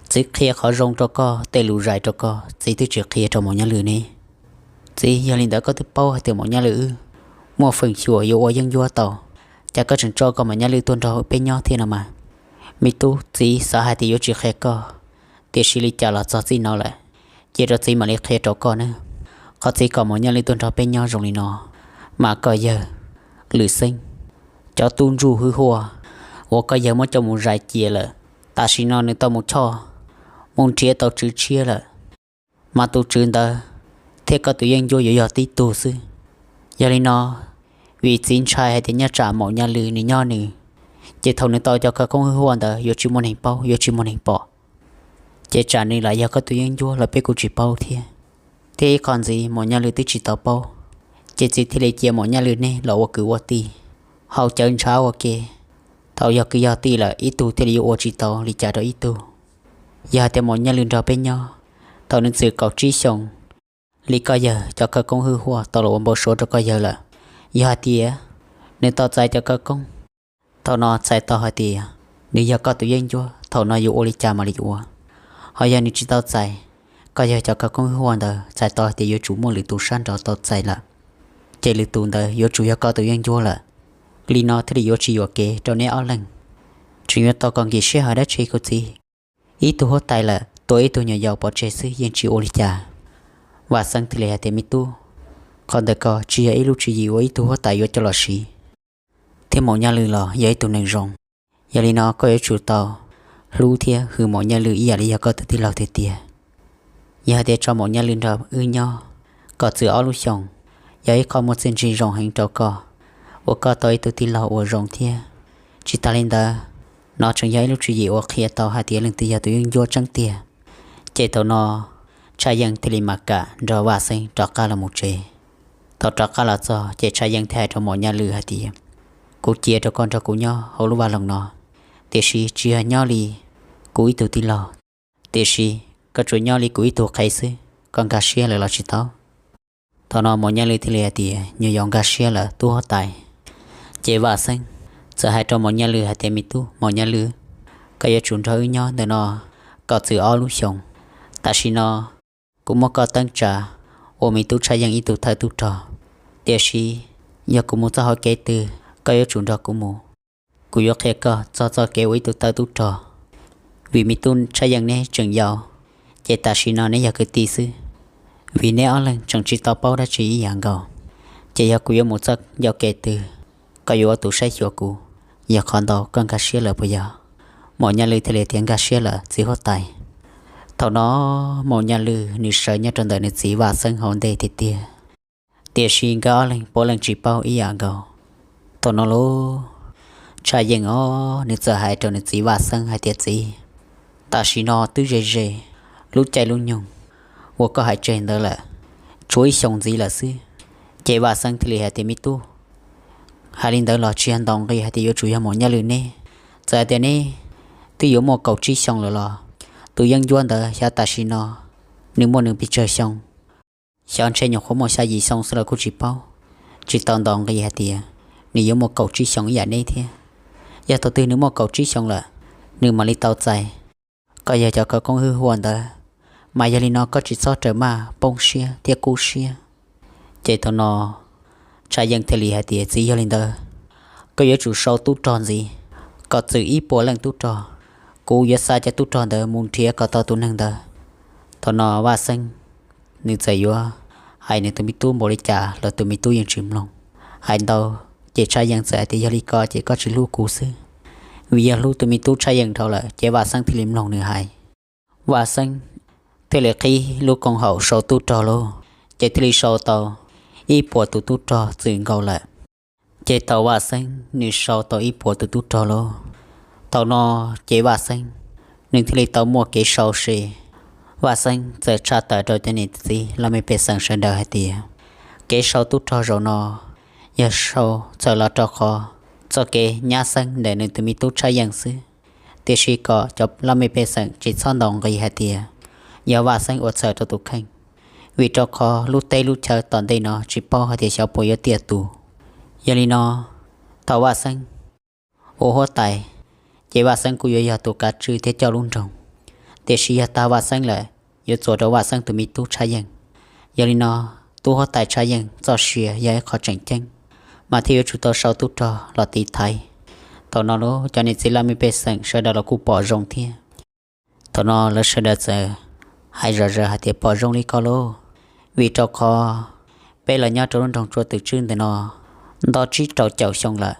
Txiv qhia qhov zoo rau koj, tej lus zais rau koj txiv twb tsis qhia rau Maum Nyaj Lwj ne. Txiv, yog li ntawd koj twb paub hais tias Maum Nyaj Lwj wb muaj feem xyuam yuav ua yeeb ncuab tau, cas koj tseem tso kom Maum Nyaj Lwj tuaj nrog peb nyob thiab no mas? Me tub, txiv xav hais tias yuav tsis qhia koj, tiam sis li cas los txog txij no lawm, cia rau txiv mam li qhia rau koj nawb. Qhov txiv kom Maum Nyaj Lwj tuaj nrog peb nyob zoo li no, mas koj yawg Lwm Xeeb cov tub ntsuj hwj huaj uas koj yawg muab coj mus zais cia lawm, tam sim no nws tau mus choj, mus nrhiav tau tswv tshiab lawm, mas tus tswv ntawd thiab koj tus yeeb ncuab yuav yog tib tug xwb. Yog li no, vim txiv ntshai hais tias nyob tsam Maum Nyaj Lwj nws nyob nws, ces thaum nws tau cov khawv koob hwj huaj ntawd yuav tsis muaj neeg paub, yuav tsis muaj neeg pom, ces tsam nws lam yog koj tus yeeb ncuab los peb kuj tsis paub thiab. Thiab ib qho ntxiv Maum Nyaj Lwj twb tsis tau paub, ces txiv thiaj li cia Maum Nyaj Lwj neb los ua kwv ua tij, haus cawv ntshav ua ke. Thaum yog kwv yog tij lawm ib tug thiaj li yuav ua tsis tau li cas rau ib tug. Yog hais tias Maum Nyaj Lwj nrog peb nyob, thaum nws txwm kaum tsib xyoos, li koj yawg cov khawv koob hwj huaj tau los ua npau suav rau koj yawg lawm. Yog hais tias nws tau txais cov khawv koob, thaum no txhais tau hais tias nws yog koj tus yeeb ncuab, thaum no yuav ua li cas mam li ua. Ho yog nws tsis tau txais koj yawg cov khawv koob hwj huaj ntawd, txhais tau hais tias yuav tsum muaj lwm tus sab nraud tau txais lawm, ces lwm tus ntawd yuav tsum yog koj tus yeeb ncuab lawm. Li no thiaj li yuav tsis yuam kev rau neb ob leeg. Tseem yuav tau koj nkim sij hawm dab tsi kuv txiv? Ib tug huab tais lawm tua ib tug nyuam yaus pov tseg xwb yeej tsis ua li cas. Vaj Xeeb thiaj li hais tias me tub, qhov ntawd ko tsis yog ib lub tswv yim uas ib tug huab tais yuav coj los siv. Thiab Maum Nyaj Lwj los yog ib tug neeg zoo, yog li no koj yuav tsum tau hlub thiab hwm Maum Nyaj Lwj ib yam li yog koj tus tij laug tiag tiag. Yog hais tias tso Maum Nyaj Lwj nrog wb nyob kom txwm ob lub xyoos, yog ib qho muaj txiaj ntsig zoo heev rau koj, uas koj tau ib tug tij laug uas zoo thiab. Tsis tas li ntawd, no tseem yog ib lub tswv yim uas qhia tau hais tias leej twg yog tus yeeb ncuab tseeb tiag. Ces thaum no Tshaj Yeej thiaj li mam kam nrog Vaj Xeeb rov qab los mus tsev. Thaum rov qab los txog ces Tshaj Yeej thiaj hais rau Maum Nyaj Lwj hais tias, kuv cia rau koj nrog kuv nyob hauv lub vaj loog no, tiam sis tsis yog nyob li kuv ib tug tij laug, tiam sis koj tsuas nyob li kuv ib tug qhev xwb, koj nkag siab lawm los tsis tau? Thaum no Maum Nyaj Lwj thiaj li hais tias, nyuam yaus nkag siab lawm tub huab tais. Ces Vaj Xeeb txawm hais rau Maum Nyaj Lwj hais tias, me tub Maum Nyaj Lwj, koj yuav tsum nrog wb nyob ntawm no kom txwm ob lub xyoos. Tam sim no kuv muab koj teeb tsa ua me tub Tshaj Yeej ib tug thawj tub rog, tiam sis yog kuv mus txoj hauv kev twg koj yuav tsum nrog kuv mus. Kuv yuav qhia koj txog txoj kev ua ib tug thawj tub rog, vim me tub Tshaj Yeej neb tseem yau, ces tam sim no neb yog kwv tij xwb. Vim neb ob leeg tseem tsis tau paub dab tsi ib yam nkaus, ces yog kuv yuav mus txoj ncauj kev twg, koj yuav ua tus saib xyuas kuv. Yog qhov ntawd koj nkag siab lawm puas yog? Maum Nyaj Lwj thiaj li tias, nkag siab lawm txiv huab tais. Thaum no Maum Nyaj Lwj nws sawv nyob rau ntawm nws txiv Vaj Xeeb hauv ntej tiag tiag, tiam sis nkawd ob leeg puav leej tsis paub ib yam nkaus. Thaum no lauj, Tshaj Yeej os, nws txawm hais rau nws txiv Vaj Xeeb hais tias, Txiv, tam sim no twb ze ze lub caij lub nyoog uas koj hais tseg ntawd lawm, tshuav ib xyoos ntxiv lawm xwb. Ces Vaj Xeeb thiaj li hais tias, Me tub, hais li ntawd los tsis yog ntaus nqi hais tias yuav tsum yog Maum Nyaj Lwj neb. Txawm hais tias neb twb yuav muaj kaum tsib xyoo lawm los tus yeeb ncuab ntawd xyov tam sim no nws muaj nws pes tsawg xyoo. Xyov ntshe nyuam qhuav muaj xya yim xyoo xwb los kuj tsis paub. Tsis tau ntaus nqi hais tias nws yuav muaj kaum tsib xyoo ib yam neb thiab. Yog thaum twg nws muaj kaum tsib xyoo lawm, nws mam li tau txais koj yog cov khawv koob hwj huam ntawd. Mas yog li no koj tsis txhob raws maj poob siab thiab kub siab. Ces thaum no Tshaj Yeej thiaj li hais tias, Txiv, yog li ntawd koj yuav tsum sau tub rog ntxiv kom txwm ib puas leej tub rog. Kuv yuav xa cov tub rog ntawd mus nrhiav kom tau tus neeg ntawd. Thaum no Vaj Xeeb nws txawm yuav hais nws tus me tub npaum li cas los tus me tub yeej tsis mloog. Hais ntau ces Tshaj Yeej txawm hais tias, Yog li ko ces koj tsis hlub kuv xwb. Vim yog hlub tus me tub Tshaj Yeej dhau lawm ces Vaj Xeeb thiaj li mloog nws hais. Vaj Xeeb thiaj li qhib lub koom haum sau tub rog lauj, ces thiaj li sau tau ib puas tus tub rog txwm nkaus lawm. Ces thaum Vaj Xeeb nws sau tau ib puas tus tub rog lauj, thaum no ces Vaj Xeeb nws thiaj li tau muaj kev sau se. Vaj Xeeb txawm tshaj tawm rau cov niam txiv laj mej pej xeem sawv daws hais tias, kev sau tub rog zaum no yog sau txhawm los rau qhov txoj kev nyab Xeeb ntawm nws tus me tub Tshaj Yeej xwb. Tiam sis kom cov laj mej pej xeem tsis txhob ntaus nqi hais tias yog Vaj Xeeb ua txhawm rau tus kheej, vim rau qhov lub teb lub chaw tom ntej no tsis paub hais tias xyov puas yuav tiaj tus. Yog li no, thaum Vaj Xeeb ua huab tais, ces Vaj Xeeb kuj yuav yog tus kav tswj thiab coj lub nroog. Tiam sis yog tag Vaj Xeeb lawm, yuav txuas rau Vaj Xeeb tus me tub Tshaj Yeej. Yog li no, tub huab tais Tshaj Yeej txoj sia yog ib qho tseem ceeb, mas thiaj yuav tsum tau sau tub rog los tiv thaiv. Thaum no lauj, cov niam txiv laj mej pej xeem sawv daws los kuj pom zoo thiab. Thaum no lawv sawv daws txawm hais zom zaws hais tias, Pom zoo li ko lauj, vim rau qhov peb los nyob rau lub nroog Tsua Twm Tswb ntawm no nto tsib rau caum xyoo lawm,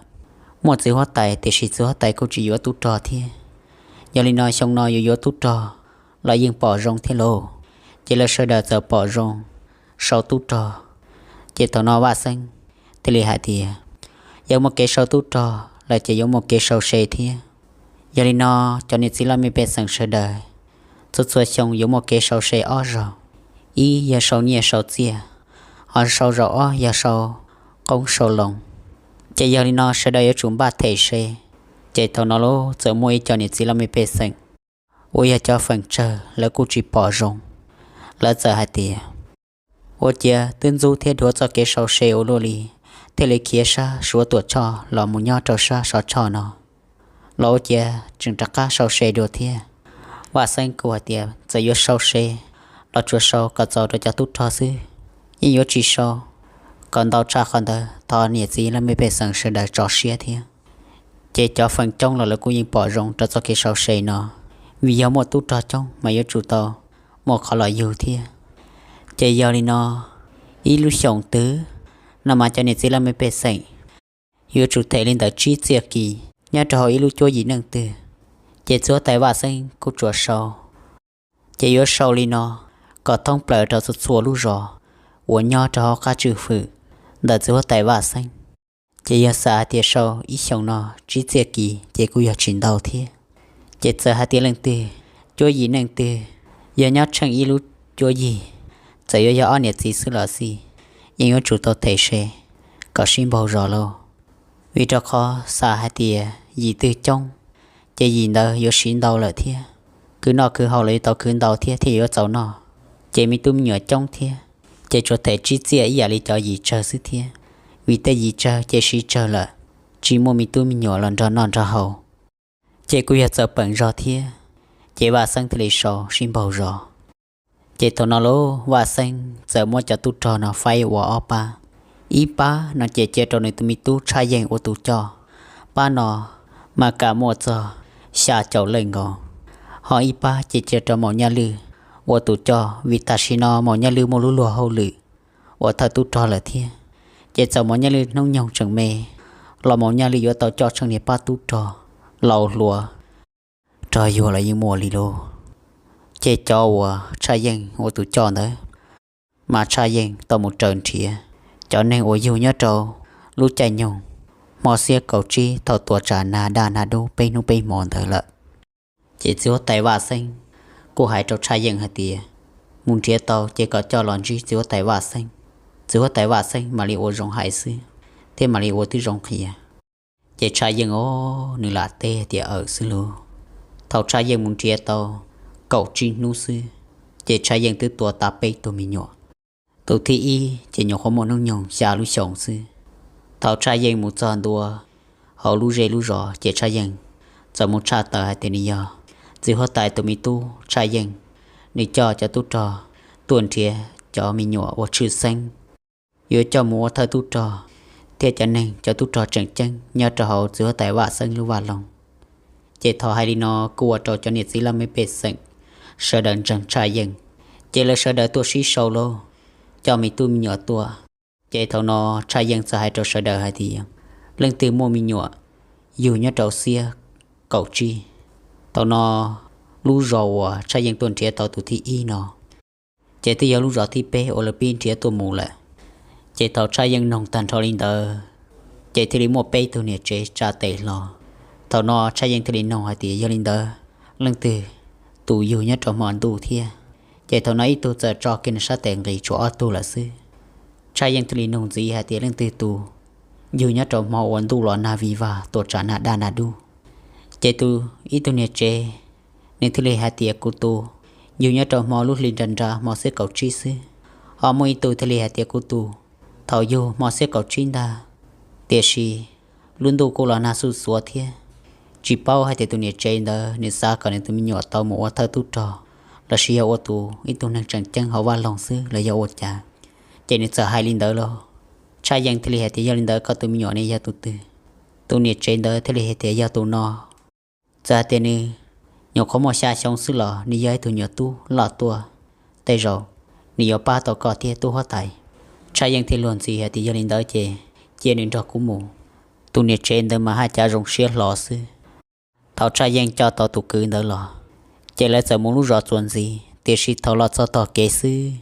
muaj txiv huab tais tiam sis txiv huab tais kuj tsis yuav tub rog thiab. Yog li no xyoo no yuav yuav tub rog los yeej pom zoo thiab lauj. Ces lawv sawv daws txawm pom zoo sau tub rog. Ces thaum no Vaj Xeeb thiaj li hais tias, Yog muaj kev sau tub rog lawm ces yuav muaj kev sau se thiab. Yog li no, cov niam txiv laj mej pej xeem sawv daws, txhua txhua xyoo yuav muaj kev sau se ob zaug. Ib yog sau nyiaj sau txiaj, ho sau zaum ob yog sau qoob sau loo. Ces yog li no sawv daws yuav tsum npaj them se. Ces thaum no lauj, txawm muaj ib co niam txiv laj mej pej xeem uas yog cov feem tsawg lawv kuj tsis pom zoo. Lawv txawm hais tias, Ua ciav twb ntxub thiab dhuav txoj kev sau se ua luaj li, thiaj li khiav sab Suav Tuam Tshoj los mus nyob rau sab Sov Tshoj no, los ua ciav tseem rov qab sau se dua thiab. Vaj Xeeb kuj hais tias txawm yuav sau se los tsuas sau kom txaus rau cov tub rog xwb, yeej yuav tsis sau kom ntau tshaj qhov ntawd, thov niam txiv laj mej pej xeem sawv daws tso siab thiab. Ces cov feem coob los lawv kuj yeej pom zoo rau txoj kev sau se no, vim yog muaj tub rog coob mas yuav tsum tau muaj qhov los yug thiab. Ces yog li no, ib lub xyoos twg no mas cov niam txiv laj mej pej xeem yuav tsum them li ntawm tsib txiaj kis nyob rau hauv ib lub cuab yim neej twg, ces txiv huab tais Vaj Xeeb kuj tsuas sau. Ces yuav sau li no kom thoob plaws rau txhua txhua lub zos uas nyob rau hauv qab tswj hwm ntawm txiv huab tais Vaj Xeeb. Ces yog xav hais tias sau ib xyoos no tsib txiaj kis ces kuj yog tsis ntau thiab. Ces txawm hais tias leej twg cuab yim neej twg yog nyob tsheej ib lub cuab yim, txawm yuav yog ob niam txiv xwb los xij, yeej yuav tsum tau them se kom sib npaug zos lauj. Vim rau qhov xav hais tias yim twg coob, ces yim ntawd yuav siv ntau lawm thiab. Khwv noj khwv haus los yuav tau khwv ntau thiab thiaj yuav txaus noj. Ces me tub me nyuam coob thiab, ces tsuas them tsib txiaj ib yam li cov yim tsawg xwb thiab. Vim tej yim tsawg ces siv tsawg lawm, tsis muaj me tub me nyuam los nrog noj nrog haus, ces kuj yog txawm peem zog thiab. Ces Vaj Xeeb thiaj li sau sib npaug zos. Ces thaum no lauj, Vaj Xeeb txawm muab cov tub rog no faib ua ob pab. Ib pab no ces cia rau nws tus me tub Tshaj Yeej ua tus coj, pab no mas kam muaj txog xya caum leej nkaus. Ho ib pab ces cia rau Maum Nyaj Lwj ua tus coj, vim tam sim no Maum Nyaj Lwj muaj lub luag hauj lwm ua thawj tub rog lawm thiab. Ces txawm Maum Nyaj Lwj hnub nyoog tseem me los Maum Nyaj Lwj yuav tau coj tsheej niag pab tub rog laus hluas rog yuag los yeej muaj li lauj. Ces cov uas Tshaj Yeej ua tus coj ntawd mas Tshaj Yeej tau mus raws nrhiav cov neeg uas yug nyob rau lub caij nyoog hmo xiab kaum tsib thaum tuam tsam nag daj nag dub peb hnub peb hmo ntawd lawm. Ces txiv huab tais Vaj Xeeb kuj hais rau Tshaj Yeej hais tias, mus nrhiav tau ces kom coj los ntsib txiv huab tais Vaj Xeeb, txiv huab tais Vaj Xeeb mam li ua zoo hais xwb, thiab mam li ua tib zoo qhia. Ces Tshaj Yeej os, nws lam teb tias aws xwb lauj. Thaum Tshaj Yeej mus nrhiav tau kaum tsib hnub xwb, ces Tshaj Yeej twb tua tau peb tug me nyuam. Tus thib ib ces nyuam qhuav muaj hnub nyoog xya lub xyoos xwb. Thaum Tshaj Yeej mus txog ntua hauv lub zej lub zos ces Tshaj Yeej txawm mus tshaj tawm hais tias nws yog txiv huab tais tus me tub Tshaj Yeej, nws coj cov tub rog tuaj nrhiav cov me nyuam uas tshwj xeeb, yuav coj mus ua thawj tub rog thiab cov neeg cov tub rog tseem ceeb nyob rau hauv txiv huab tais Vaj Xeeb lub vaj loog. Ces thaum hais li no kuj ua rau cov niam txiv laj mej pej xeem sawv daws ntseeg Tshaj Yeej, ces lawv sawv daws tuaj sib sau lauj, coj me tub me nyuam tuaj. Ces thaum no Tshaj Yeej txawm hais rau sawv daws hais tias, leej twg muaj me nyuam yug nyob rau xiab kaum tsib, thaum no lub zos uas Tshaj Yeej tuaj nrhiav tau tus thib ib no, ces twb yog lub zos thib peb uas lawv pib nrhiav tuaj mus lawm. Ces thaum Tshaj Yeej noog tag nrho li ntawd, ces thiaj li muaj peb tug niam tsev tsa tes hlo. Thaum no Tshaj Yeej thiaj li noog hais tias yog li ntawd, leej twg tus yug nyob rau hmo ntuj thiab? Ces thaum no ib tug txawm tso kiag nws sab tes nqis tshuav ob tug lawm xwb. Tshaj Yeej thiaj li noog ntxiv hais tias leej twg tus yug nyob rau hmo uas ntuj los nag vig vag tuam tsam nag daj nag dub? Ces tus ib tug niam tsev, nws thiaj li hais tias kuv tus yug nyob rau hmo lub hli nra nra hmo xiab kaum tsib xwb. Ho muaj ib tug thiaj li hais tias kuv tus thaum yug hmo xiab kaum tsib ntag, tiam sis lub ntuj kuj los nag xuj xuav thiab. Tsis paub hais tias tus niam tsev ntawd nws xav kom nws tus me nyuam tau mus ua thawj tub rog, lossis yog ua tus ib tug neeg tseem ceeb hauv vaj loog xwb los yog ua cas. Ces nws txawm hais li ntawd los Tshaj Yeej thiaj li hais tias yog li ntawd koj tus me nyuam ne yog tus twg? Tus niam tsev ntawd thiaj li hais tias yog tus no. Txawm hais tias nws nyuam qhuav muaj xya xyoo xwb los nws yog ib tug nyuam tub loj tuaj, tej zaum nws yuav pab tau koj thiab tub huab tais. Tshaj Yeej thiaj luag ntxhi hais tias yog li ntawd ces cia nws nrog kuv mus. Tus niam tsev ntawd mas haj cav zoo siab hlo xwb. Thaum Tshaj Yeej coj tau tus kwv ntawd los, ces lawv txawm mus lub zos txuas ntxiv, tiam sis thaum los txog tog kev xwb,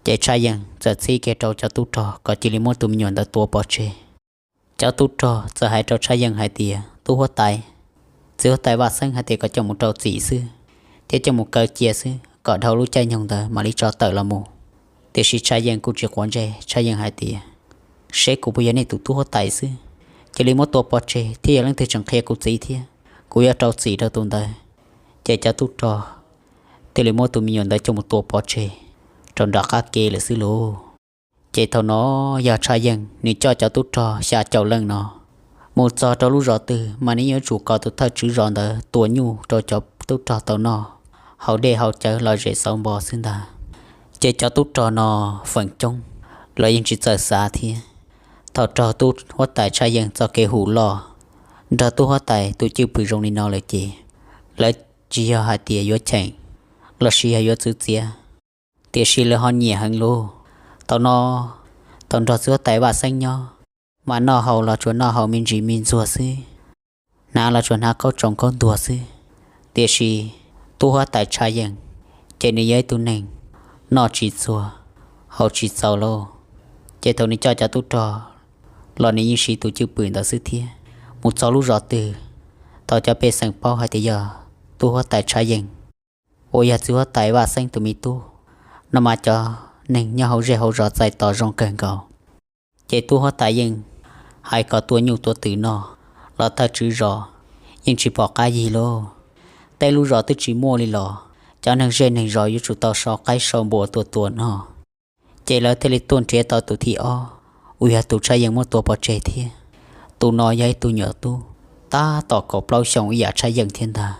ces Tshaj Yeej txawm txib kiag rau cov tub rog kom cia li muab tus me nyuam ntawd tua pov tseg. Cov tub rog txawm hais rau Tshaj Yeej hais tias tub huab tais, txiv huab tais Vaj Xeeb hais tias kom coj mus rau txim xwb, thiab coj mus kaw cia xwb kom dhau lub caij nyoog ntawd mam li tso tawm los mus. Tiam sis Tshaj Yeej kuj tsis quav ntsej, Tshaj Yeej hais tias seb kuv puas yog nej tus tub huab tais xwb, cia li muab tua pov tseg thiab yog leej twg tseem qhia kuv txiv thiab, kuv yuav rau txim rau tus ntawd. Ces cov tub rog thiaj li muab tus me nyuam ntawd coj mus tua pov tseg rau nram qab ke lawm xwb lauj. Ces thaum no yog Tshaj Yeej nws coj cov tub rog xya caum leej no mus txog rau lub zos twg mas nws yuav tsum kom tus thawj tswv zos ntawd tua nyuj rau cov tub rog tau noj, haus dej haus cawv lom zem xauv npo xwb ntag. Ces cov tub rog no feem coob los yeej tsis txawj xav thiab. Thaum raug tub huab tais Tshaj Yeej txoj kev hum loj, nrog tub huab tais tus cwj pwm zoo li no lawm ces lawv tsis yog hais tias yuav cheem lossis yog yuav txwv txiav, tiam sis lawv ho nyiam heev lauj. Thaum no, thaum nrog txiv huab tais Vaj Xeeb nyob, mas noj haus los tsuas noj haus me ntsis me ntxuag xwb, hnav los tsuas hnav khaub tsoom khaub ntuag xwb. Tiam sis tub huab tais Tshaj Yeej, ces nws yog ib tug neeg noj tsis txuag, haus tsis txaus lauj. Ces thaum nws coj cov tub rog los nws yeej siv tus cwj pwm ntawd xwb thiab. Mus txog lub zos twg, thaum cov pej xeem paub hais tias yog tub huab tais Tshaj Yeej uas yog txiv huab tais Vaj Xeeb tus me tub no mas cov neeg nyob hauv zej hauv zos txais tos zoo kawg nkaus. Ces tub huab tais yeej hais kom tua nyuj tua twm noj los thawj tswv zos yeej tsis pom qab yig lauj. Tej lub zos twb tsis muaj li los cov neeg zej neeg zos yuav tsum tau sau qaib sau npua tua tua noj. Ces lawv thiaj li tuaj nrhiav tau tus thib ob uas yog tus Tshaj Yeej muab tua pov tseg thiab. Tus no yog ib tug nyuam tub tab tom kaum plaub xyoo ib yam Tshaj Yeej thiab ntag,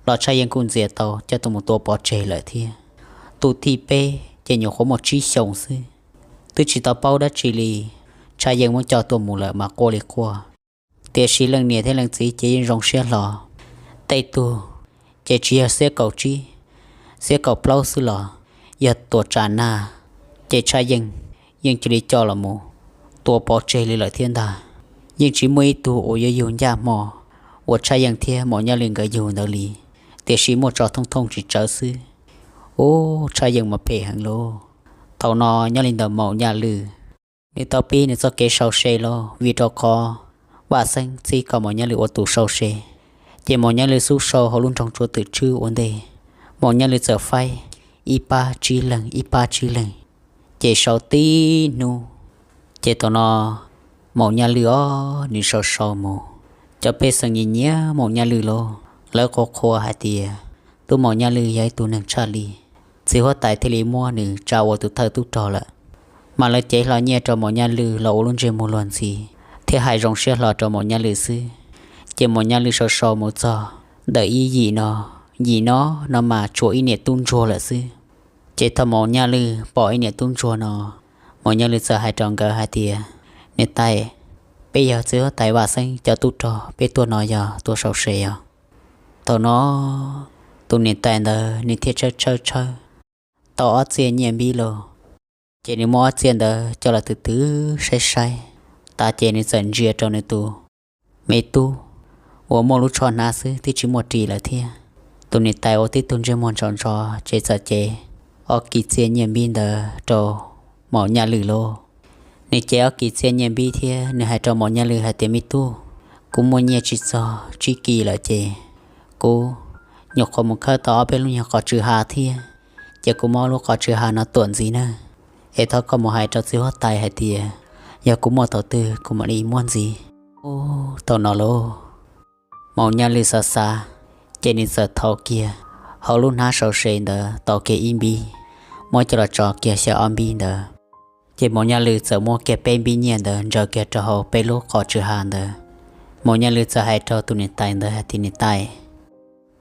los Tshaj Yeej kuj ntxias tau coj tuaj mus tua pov tseg lawm thiab. Tus thib peb ces nyuam qhuav muaj tsib xyoos xwb, twb tsis tau paub dab tsi li, Tshaj Yeej muab coj tuaj mus lawm mas quaj li quaj. Tiam sis leej niam thiab leej txiv ces yeej zoo siab hlo. Tej tug ces tsis yog xiab kaum tsib, xiab kaum plaub xwb los yog tuam tsam nag, ces Tshaj Yeej yeej cia li coj los mus tua pov tseg li lawm thiab ntag. Yeej tsis muaj ib tug uas yuav yug ncaj hmo uas Tshaj Yeej thiab Maum Nyaj Lwj nkawd yug ntawd li, tiam sis muaj tso thooj thooj tsis tsawv xwb. Ub, Tshaj Yeej mas phem heev lauj. Thaum no nyob li ntawm Maum Nyaj Lwj, nws tau pib nws txoj kev sau se lauj, vim rau qhov Vaj Xeeb txib kom Maum Nyaj Lwm ua tus sau se. Ces Maum Nyaj Lwm xub sau hauv lub nroog Tsuav Twm Tswb ua ntej, Maum Nyaj Lwm txawm faib ib pab tsib leeg ib pab tsib leeg, ces sau tib hnub. Ces thaum no Maum Nyaj Lwm os, nws sau sau mus, cov pej xeem nyiam nyiam Maum Nyaj Lwm lauj, lawv qhuas qhuas hais tias tub Maum Nyaj Lwm yog ib tug neeg tshaj li, txiv huab tais thiaj li muab nws tsa ua tus thawj tub rog lawm. Mas lawv cev hlo nyiaj rau Maum Nyaj Lwm los ua lub ntsej muag luag ntxhi, thiab hais zoo siab hlo rau Maum Nyaj Lwm xwb. Ces Maum Nyaj Lwm sau sau mus txog ntawm ib yim no, yim no, no mas tshuav ib niam tub ntsuag lawm xwb. Ces thaum Maum Nyaj Lwm pom ib niam tub ntsuag no, Maum Nyaj Lwm txawm hais rau nkawd hais tias, Niam tais, peb yog txiv huab tais Vaj Xeeb cov tub rog, peb tuaj no yog tuaj sau se os. Thaum no tus niam tais ntawd nws thiaj tshawb tshawb tshawb tau ob txiaj nyiaj npib lauj. Ces nws muab ob txiaj ntawd coj los twv twv saib saib tas ces nws txawm ntsia rau nws tus me tub uas muaj lub tsho hnav xwb twb tsis muaj ris lawm thiab. Tus niam tais ua tib tug ntsej muag ntso ntso ces txawm cev ob kis txiaj nyiaj npib ntawd rau Maum Nyaj Lwm lauj. Nws cev ob kis txiaj nyiaj npib thiab nws hais rau Maum Nyaj Lwm hais tias, Me tub, kuv muaj nyiaj tsis txog tsib kis lawm ces kuv nyuam qhuav mus khawb tau ob peb lub nyuag qos tsw ha thiab, ces kuv muab lub qos tsw ha no tuam ntxiv nawb. Es thov koj mus hais rau txiv huab tais hais tias yog kuv muaj thaum twg kuv mam li muab ntxiv. Ub, thaum no lauj, Maum Nyaj Lwm xav xav, ces nws txawm thau kiag hauv lub hnab sau se ntawd tau kiag ib npib, muab coj los tso kiag xyaw ob npib ntawd. Ces Maum Nyaj Lwm txawm muab kiag peb npib nyiaj ntawd ntsaws kiag rau hauv peb lub qos tsw ha ntawd. Maum Nyaj Lwm txawm hais rau tus niam tais ntawd hais tias, Niam tais,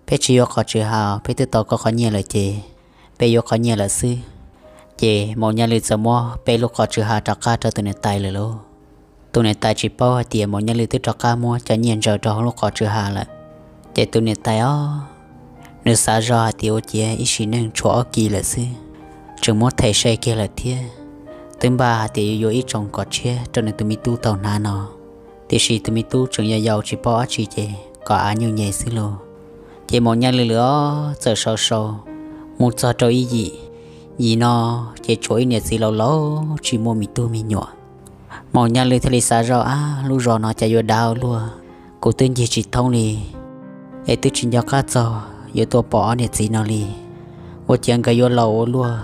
peb tsis yuav qos tsw ha, peb twb tau koj qhov nyiaj lawm ces peb yuav qhov nyiaj lawm xwb. Ces Maum Nyaj Lwm txawm muab peb lub qos tsw ha rov qab rau tus niam tais lawm lauj. Tus niam tais tsis paub hais tias Maum Nyaj Lwm twb rov qab muab cov nyiaj ntsaws rau hauv lub qos tsw ha lawm. Ces tus niam tais os, nws xav zoj hais tias ua ciav ib sim neej tshuav ob kis lawm xwb, tseem muab them se kiag lawm thiab. Twb npaj hais tias yuav yuav ib tsoos kom tshiab rau nws tus me tub tau hnav no, tiam sis tus me tub tseem yau yau tsis paub dab tsi ces kom av nyuj nyem xwb lauj. Ces Maum Nyaj Lwm lawm os txawm sau sau mus txog rau ib yim, yim no ces tshuav ib niam txiv laus laus tsis muaj me tub me nyuam. Maum Nyaj Lwm thiaj li xav zoj, Ab, lub zos no cas yuav dav ua luaj, kuv twb ncig tsis thoob li, es twb tsis nco qab txog yuav tuaj pom ob niam txiv no li. Ua ciav nkawd yuav laus ua luaj,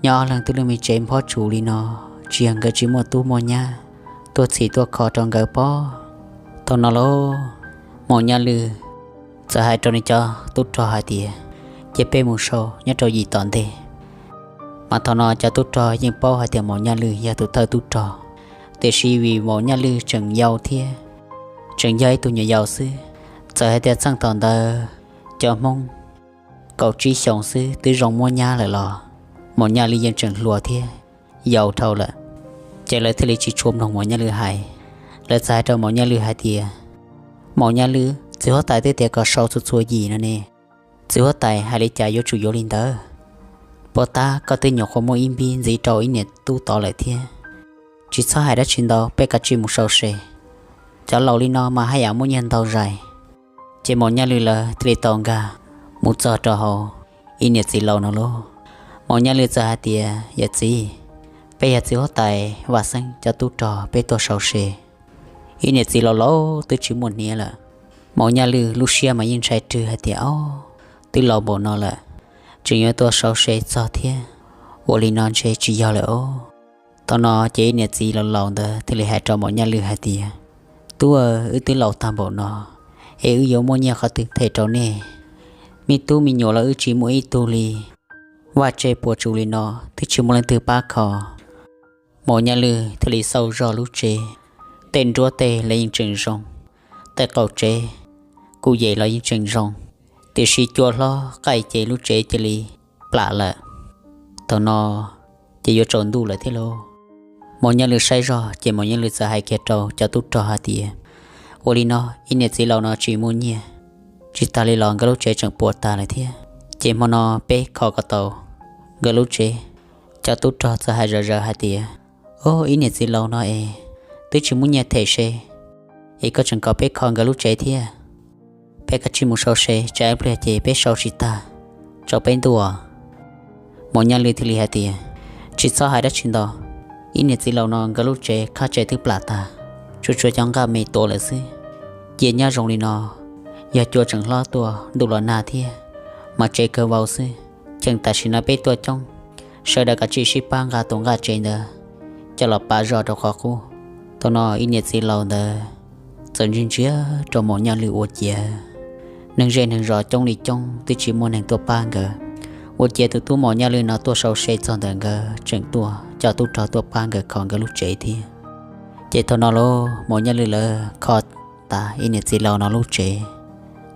nyob ob leeg twb lub me tsev nphob tsuas li no, tsis yog nkawd tsis muaj tub muaj nyab tuaj txhim tuaj kho rau nkawd pob. Thaum no lauj, Maum Nyaj Lwm txawm hais rau nws cov tub rog hais tias, Cia peb mus sau nyob rau yim tom ntej. Mas thaum no cov tub rog yeej paub hais tias Maum Nyaj Lwm yog tus thawj tub rog, tiam sis vim Maum Nyaj Lwm tseem yau thiab, tseem yog ib tug nyuam yaus xwb, txawm hais tias txheej thaum ntawd cov Hmoob kaum tsib xyoos xwb twb zoo muab nyab lawm los Maum Nyaj Lwm yeej tseem hluas thiab yau dhau lawm. Ces lawv thiaj li tsis tshua mloog Maum Nyaj Lwm hais. Lawv txawm hais rau Maum Nyaj Lwm hais tias, Maum Nyaj Lwm, txiv huab tais twb tias kom sau txhua txhua yim no ne. Txiv huab tais hais li cas yuav tsum yuav li ntawd. Puas tab koj twb nyuam qhuav muaj ib npib ntxiv rau ib niam tub tod lawm thiab. Tsis txhob hais dab tsi ntau, peb kav tsij mus sau se. Cov laus li no mas haj yam muaj nyiaj ntau zais. Ces Maum Nyaj Lwm lawv thiaj li tau nkag mus txog rau hauv ib niam txiv laus no lauj. Maum Nyaj Lwm txawm hais tias, Yawm txiv, peb yog txiv huab tais Vaj Xeeb cov tub rog, peb tuaj sau se. Ib niam txiv laus laus twb tsis muaj hniav lawm. Maum Nyaj Lwm lub siab mas yeej ntshai rwg hais tias, Au, twb laus npaum no lawm, tseem yuav tuaj sau se txog thiab, ua li no ntshe tsis yog lawm os. Thaum no ces ib niam txiv laus laus ntawd thiaj li hais rau Maum Nyaj Lwm hais tias, Tub aw, wb twb laus tag npaum no, es wb yuav muaj nyiaj qhov twg them rau nej? Me tub me nyuam los wb tsis muaj ib tug li. Vaj tse puas tsuas li no twb tsis muaj leej twg pab kho. Maum Nyaj Lwm thiaj li xauj zog lub tsev, tej nruab tej los yeej tseem zoo, tej qaum tsev kuj yem los yeej tseem zoo, tiam sis cua hlob qaij ces lub tsev cia li plam lawm. Thaum no ces yuav tsaus ntuj lawm thiab lauj. Maum Nyaj Lwm saib zog ces Maum Nyaj Lwm txawm hais kiag rau cov tub rog hais tias, Ua li no, ib niam txiv laus no tsis muaj nyiaj, tsis tas li los nkawd lub tsev tseem puas tas lawm thiab, ces hmo no peb kho kom tau nkawd lub tsev. Cov tub rog txawm hais zom zaws hais tias, Au, ib niam txiv laus no es twb tsis muaj nyiaj them se, es koj tseem kom peb kho nkawd lub tsev thiab? Peb kav tsij mus sau se, tsam ib pliag ces peb sau tsis tag, tsaus peb ntuj. Maum Nyaj Lwm thiaj li hais tias, Tsis txhob hais dab tsi ntau, ib niam txiv laus no nkawd lub tsev qab tsev twb plam tag, tsuas tshuav cov nqaj me tuav lawm xwb. Cia nyob zoo li no, yog cua tseem hlob tuaj ntuj los nag thiab mas tsev kawg vau xwb. Cheem tam sim no peb tuaj coob, sawv daws kav tsij sib pab nqa tus nqaj tsev ntawd coj los pav zog rau qhov qub. Thaum no ib niam txiv laus ntawd txawm ntsia ntsia rau Maum Nyaj Lwj ua ciav, neeg zej neeg zos coob li coob twb tsis muaj neeg tuaj pab nkawd. Ua ciav tus tub Maum Nyaj Lwj no tuaj sau se txog ntawm nkawd tseem tuaj coj tub rog tuaj pab nkawd kho nkawd lub tsev thiab. Ces thaum no lauj, Maum Nyaj Lwj lawv kho tas ib niam txiv laus no lub tsev.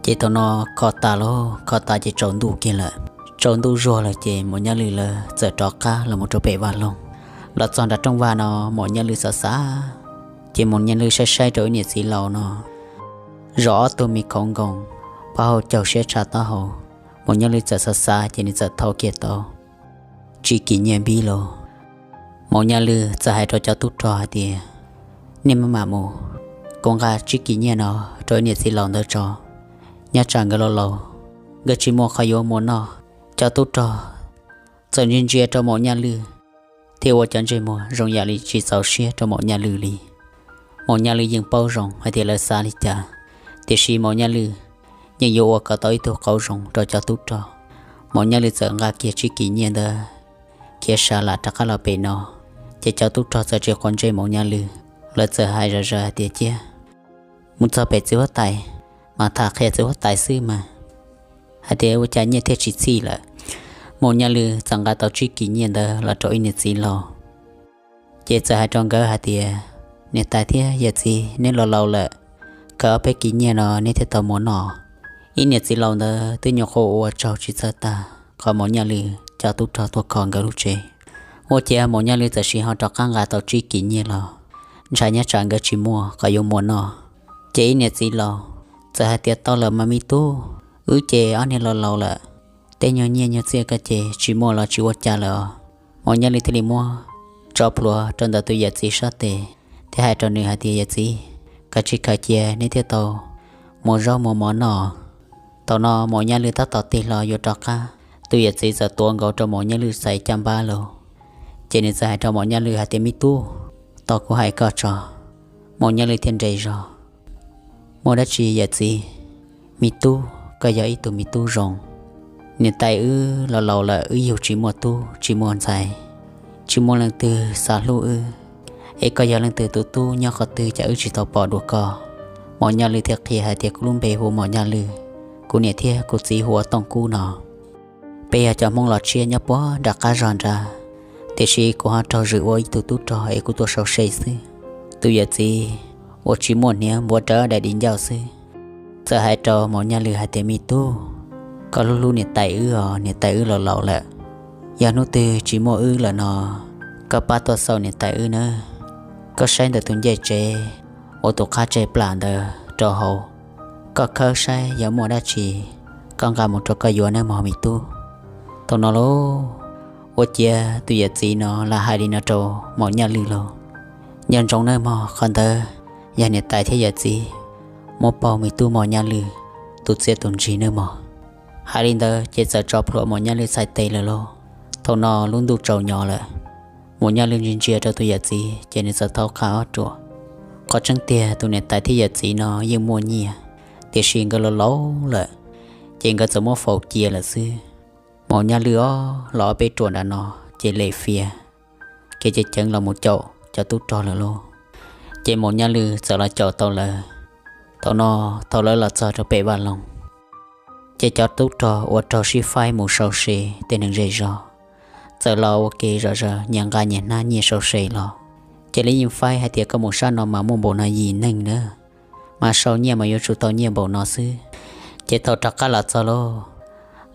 Ces thaum no kho tas lauj, kho tas ces tsaus ntuj kiag lawm. Tsaus ntuj zuag lawm ces Maum Nyaj Lwj lawv txawm rov qab los mus rau pem vaj loog. Los txog nram rooj vag no Maum Nyaj Lwj xav xav, ces Maum Nyaj Lwj saib saib rau ib niam txiv laus no zov ob tug me khoov nkoos, pab hau caug siab tshaj taub hau. Maum Nyaj Lwj txawm xav xav ces nws txawm thau kiag tau tsib kis nyiaj npib los. Maum Nyaj Lwj txawm hais rau cov tub rog hais tias, nej maj mam mus, kuv nqa tsib kis nyiaj no rau ib niam txiv laus ntawd tso, nyob tsam nkawd laus laus, nkawd tsis muaj qhov yuav muas noj. Cov tub rog txawm ntsia ntsia rau Maum Nyaj Lwj thiab ua cov ntsej muag zoo yam li tsis txaus siab rau Maum Nyaj Lwj li. Maum Nyaj Lwj yeej paub zoo hais tias lawv xav li cas, tiam sis Maum Nyaj Lwj yeej yuav ua kom tau ib tug qauv zoo rau cov tub rog. Maum Nyaj Lwj txawm nqa kiag tsib kis nyiaj ntawd khiav sa lam rov qab los pem no, ces cov tub rog txawm tsis quav ntsej Maum Nyaj Lwj, lawv txawm hais zom zaws hais tias, cia mus txog pem txiv huab tais mas tham qhia txiv huab tais xwb mas, hais tias ua cas nyiaj thiaj tsis txhij lawm. Maum Nyaj Lwj txawm nqa tau tsib kis nyiaj ntawd los rau ib niam txiv laus, ces txawm hais rau nkawd hais tias, niam tais thiab yawm txiv, neb laus laus lawm, khaws ob peb kis nyiaj no neb thiaj tau muas noj. Ib niam txiv laus ntawd twb nyuam qhuav ua tsaug tsis txawj tag qhov Maum Nyaj Lwj cov tub rog tuaj kho nkawd lub tsev. Ua ciav Maum Nyaj Lwj txawm siv ho rov qab nqa tau tsib kis nyiaj los, ntshai nyob tsam nkawd tsis muaj qhov yuav muas noj. Ces ib niam txiv laus txawm hais tias, tau lawm mas me tub, wb ces ob niag laus laus lawm, tej nyuag nyiaj nyuag txiaj ko ces tsis muaj los tsis ua cas lawm os. Maum Nyaj Lwj thiaj li muab tso plhuav rau ntawm tus yawm txiv sab tes thiab hais rau nws hais tias, yawm txiv, kav tsij khaws cia neb thiaj tau muas zaub muas mov noj. Thaum no Maum Nyaj Lwj tab tom tig hlo yuav rov qab, tus yawm txiv txawm tuav nkaus rau Maum Nyaj Lwj xaiv caj npab los, ces nws txawm hais rau Maum Nyaj Lwj hais tias, me tub, tos kuv hais koj tso. Maum Nyaj Lwj thiaj nres zog, muaj dab tsi yawm txiv? Me tub, koj yog ib tug me tub zoo. Niam tais wb laus laus lawm, wb yug tsis muaj tub tsis muaj ntxhais, tsis muaj leej twg xav hlub wb, es koj yog leej twg tus tub nyob qhov twg cas wb tsis tau pom dua koj? Maum Nyaj Lwj thiaj qhia hais tias, kuv lub npe hu Maum Nyaj Lwj, kuv niam thiab kuv txiv hu ua Tooj Kub no. Peb yog cov Hmoob los tshiab nyob puag nram qab zog nrad, tiam sis kuv ho raug zwm ua ib tug tub rog es kuv tuaj sau se xwb. Tus yawm txiv uas tsis muaj hniav npuav rawv daim di ncauj xwb, txawm hais rau Maum Nyaj Lwj hais tias, me tub, koj hlub hlub niam tais wb os, niam tais wb laus laus lawm. Yog hnub twg tsis muaj wb lawm no, koj pab tuaj xauj niam tais wb nawb. Koj saib ntawm tus ncej tsev uas tus qab tseg plam ntawd rau hauv, koj khawb saib yog muaj dab tsi, koj nqa mus rau koj yuav nawb mog me tub. Thaum no lauj, ua ciav tus yawm txiv no lam hais li no rau Maum Nyaj Lwj lauj, nco ntsoov nawb mog, qhov ntawd yog niam tais thiab yawm txiv muab pauj me tub Maum Nyaj Lwj tus txiaj tus ntsig nawb mog. Hais li ntawd ces txawm tso plhuav Maum Nyaj Lwj txhais tes lawm lauj. Thaum no lub ntuj tsaus nyo lawm, Maum Nyaj Lwj ntsia ntsia rau tus yawm txiv ces nws txawm thaub qab ob ruam. Qhov tseeb tiag tus niam tais thiab yawm txiv no yeej muaj nyiaj, tiam sis nkawd laus laus lawm, ces nkawd txawm muab faus cia lawm xwb. Maum Nyaj Lwj ob los ob peb ruam nram no ces lem fias, kev ceev ceev los mus caum cov tub rog lawm lauj. Ces Maum Nyaj Lwj txawm los caum tau lawv. Thaum no, thaum lawv los txog rau pem vaj loog, ces cov tub rog uas raug sib faib mus sau se tej neeg zej zog txawm los ua ke zom zaws nyias nqa nyias hnab nyiaj sau se los. Ces lawv yeej faib hais tias koj mus sab no mas muaj npaum no yim neeg na, mas sau nyiaj mas yuav tsum tau nyiaj npaum no xwb. Ces thaum rov qab los txog lauj,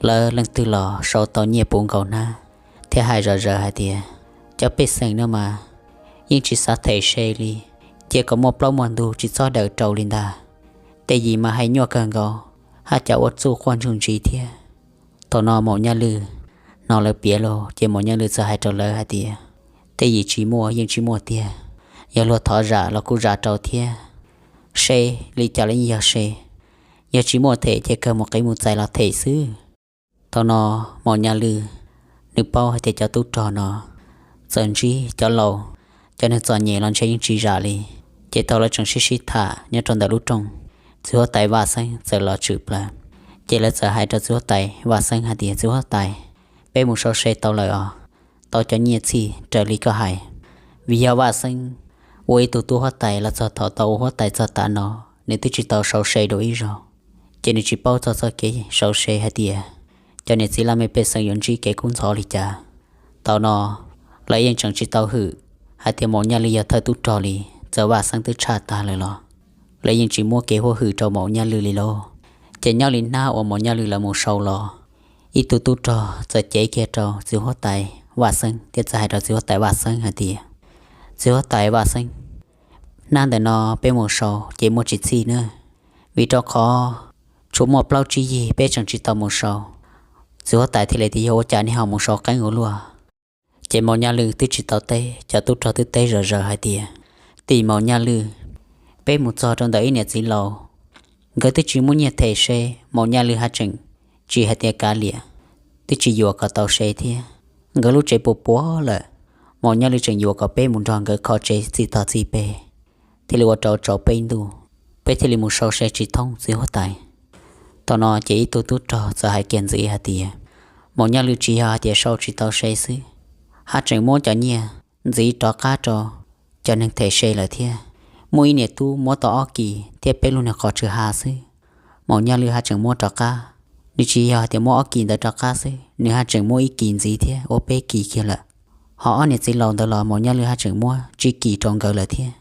lawv leej twg los sau tau nyiaj puv nkaus hnab, thiab hais zom zaws hais tias, cov pej xeem no mas yeej tsis xav them se li, cia kom muaj plaub muaj ntug tsis txhob daws rau li ntag. Tej yim mas hais nyuaj kawg nkaus, haj cas ua txuj quaj ntsuj ntsiv thiab. Thaum no Maum Nyaj Lwj hnov lawv piav lauj, ces Maum Nyaj Lwj txawm hais rau lawv hais tias, tej yim tsis muaj yeej tsis muaj tiag, yog luag thov zam los kuj zam rau thiab. Se li cas los yeej yog se, yog tsis muaj them ces kawg mus qiv mus txais los them xwb. Thaum no Maum Nyaj Lwj nws paub hais tias cov tub rog no txawm ntsib cov laus, cov neeg txom nyem los ntshe yeej tsis zam li. Ces thaum lawv tseem sib sib tham nyob rau ntawm lub rooj, txiv huab tais Vaj Xeeb txawm los tshwm plaws. Ces lawv txawm hais rau txiv huab tais Vaj Xeeb hais tias, Txiv huab tais, peb mus sau se tau lawm os, tau cov nyiaj txhij raws li koj hais. Vim yog Vaj Xeeb ua ib tug tub huab tais los txog thaum tau ua huab tais txog tav no, nws twb tsis tau sau se dua ib zaug, ces nws tsis paub txog txoj kev sau se hais tias cov niam txiv laj mej pej xeem yuav ntsib kev kub ntxhov li cas. Thaum no lawv yeej tseem tsis tau hwm hais tias Maum Nyaj Lwj yog thawj tub rog li, txawm Vaj Xeeb twb tshaj tag lawm los lawv yeej tsis muab kev huab hwm rau Maum Nyaj Lwj li lauj. Ces nyob li hnab uas Maum Nyaj Lwj lawv mus sau los, ib tug tub rog txawm cev kiag rau txiv huab tais Vaj Xeeb thiab txawm hais rau txiv huab tais Vaj Xeeb hais tias, Txiv huab tais Vaj Xeeb, hnab ntawm no peb mus sau ces muaj tsis txhij na, vim rau qhov tshuav muaj plaub tsib yig peb tseem tsis tau mus sau. Txiv huab tais thiaj li tias, Yog ua cas nej ho mus sau qeeb ua luaj? Ces Maum Nyaj Lwj twb tsis tau teb, cov tub rog twb teb zom zaws hais tias, Tim Maum Nyaj Lwj, peb mus txog rau ntawm ib niam txiv laus, nkawd twb tsis muaj nyiaj them se, Maum Nyaj Lwj haj tseem tsis hais tias kav liam, twb tsis yuam kom tau se thiab. Nkawd lub tsev puas puas lawm, Maum Nyaj Lwj tseem yuam kom peb mus nrog nkawd kho tsev txij tog txij peg, thiaj li ua rau tsaus peb ntuj, peb thiaj li mus sau se tsis thoob txiv huab tais. Thaum no ces ib tug tub rog txawm hais kiag ntxiv hais tias, Maum Nyaj Lwj tsis yog hais tias sau tsis tau se xwb, haj tseem muab cov nyiaj ntxiv rov qab rau cov neeg them se lawm thiab. Muaj ib niam tub muab tau ob kis thiab peb lub niag qhov tsw ha xwb, Maum Nyaj Lwj haj tseem muab rov qab. Nws tsis yog hais tias muab ob kis ntawd rov qab xwb, nws haj tseem muab ib kis ntxiv thiab ua peb kis kiag lawm. Ho ob niam txiv laus ntawd los Maum Nyaj Lwj haj tseem muab tsib kis rau nkawd lawm thiab,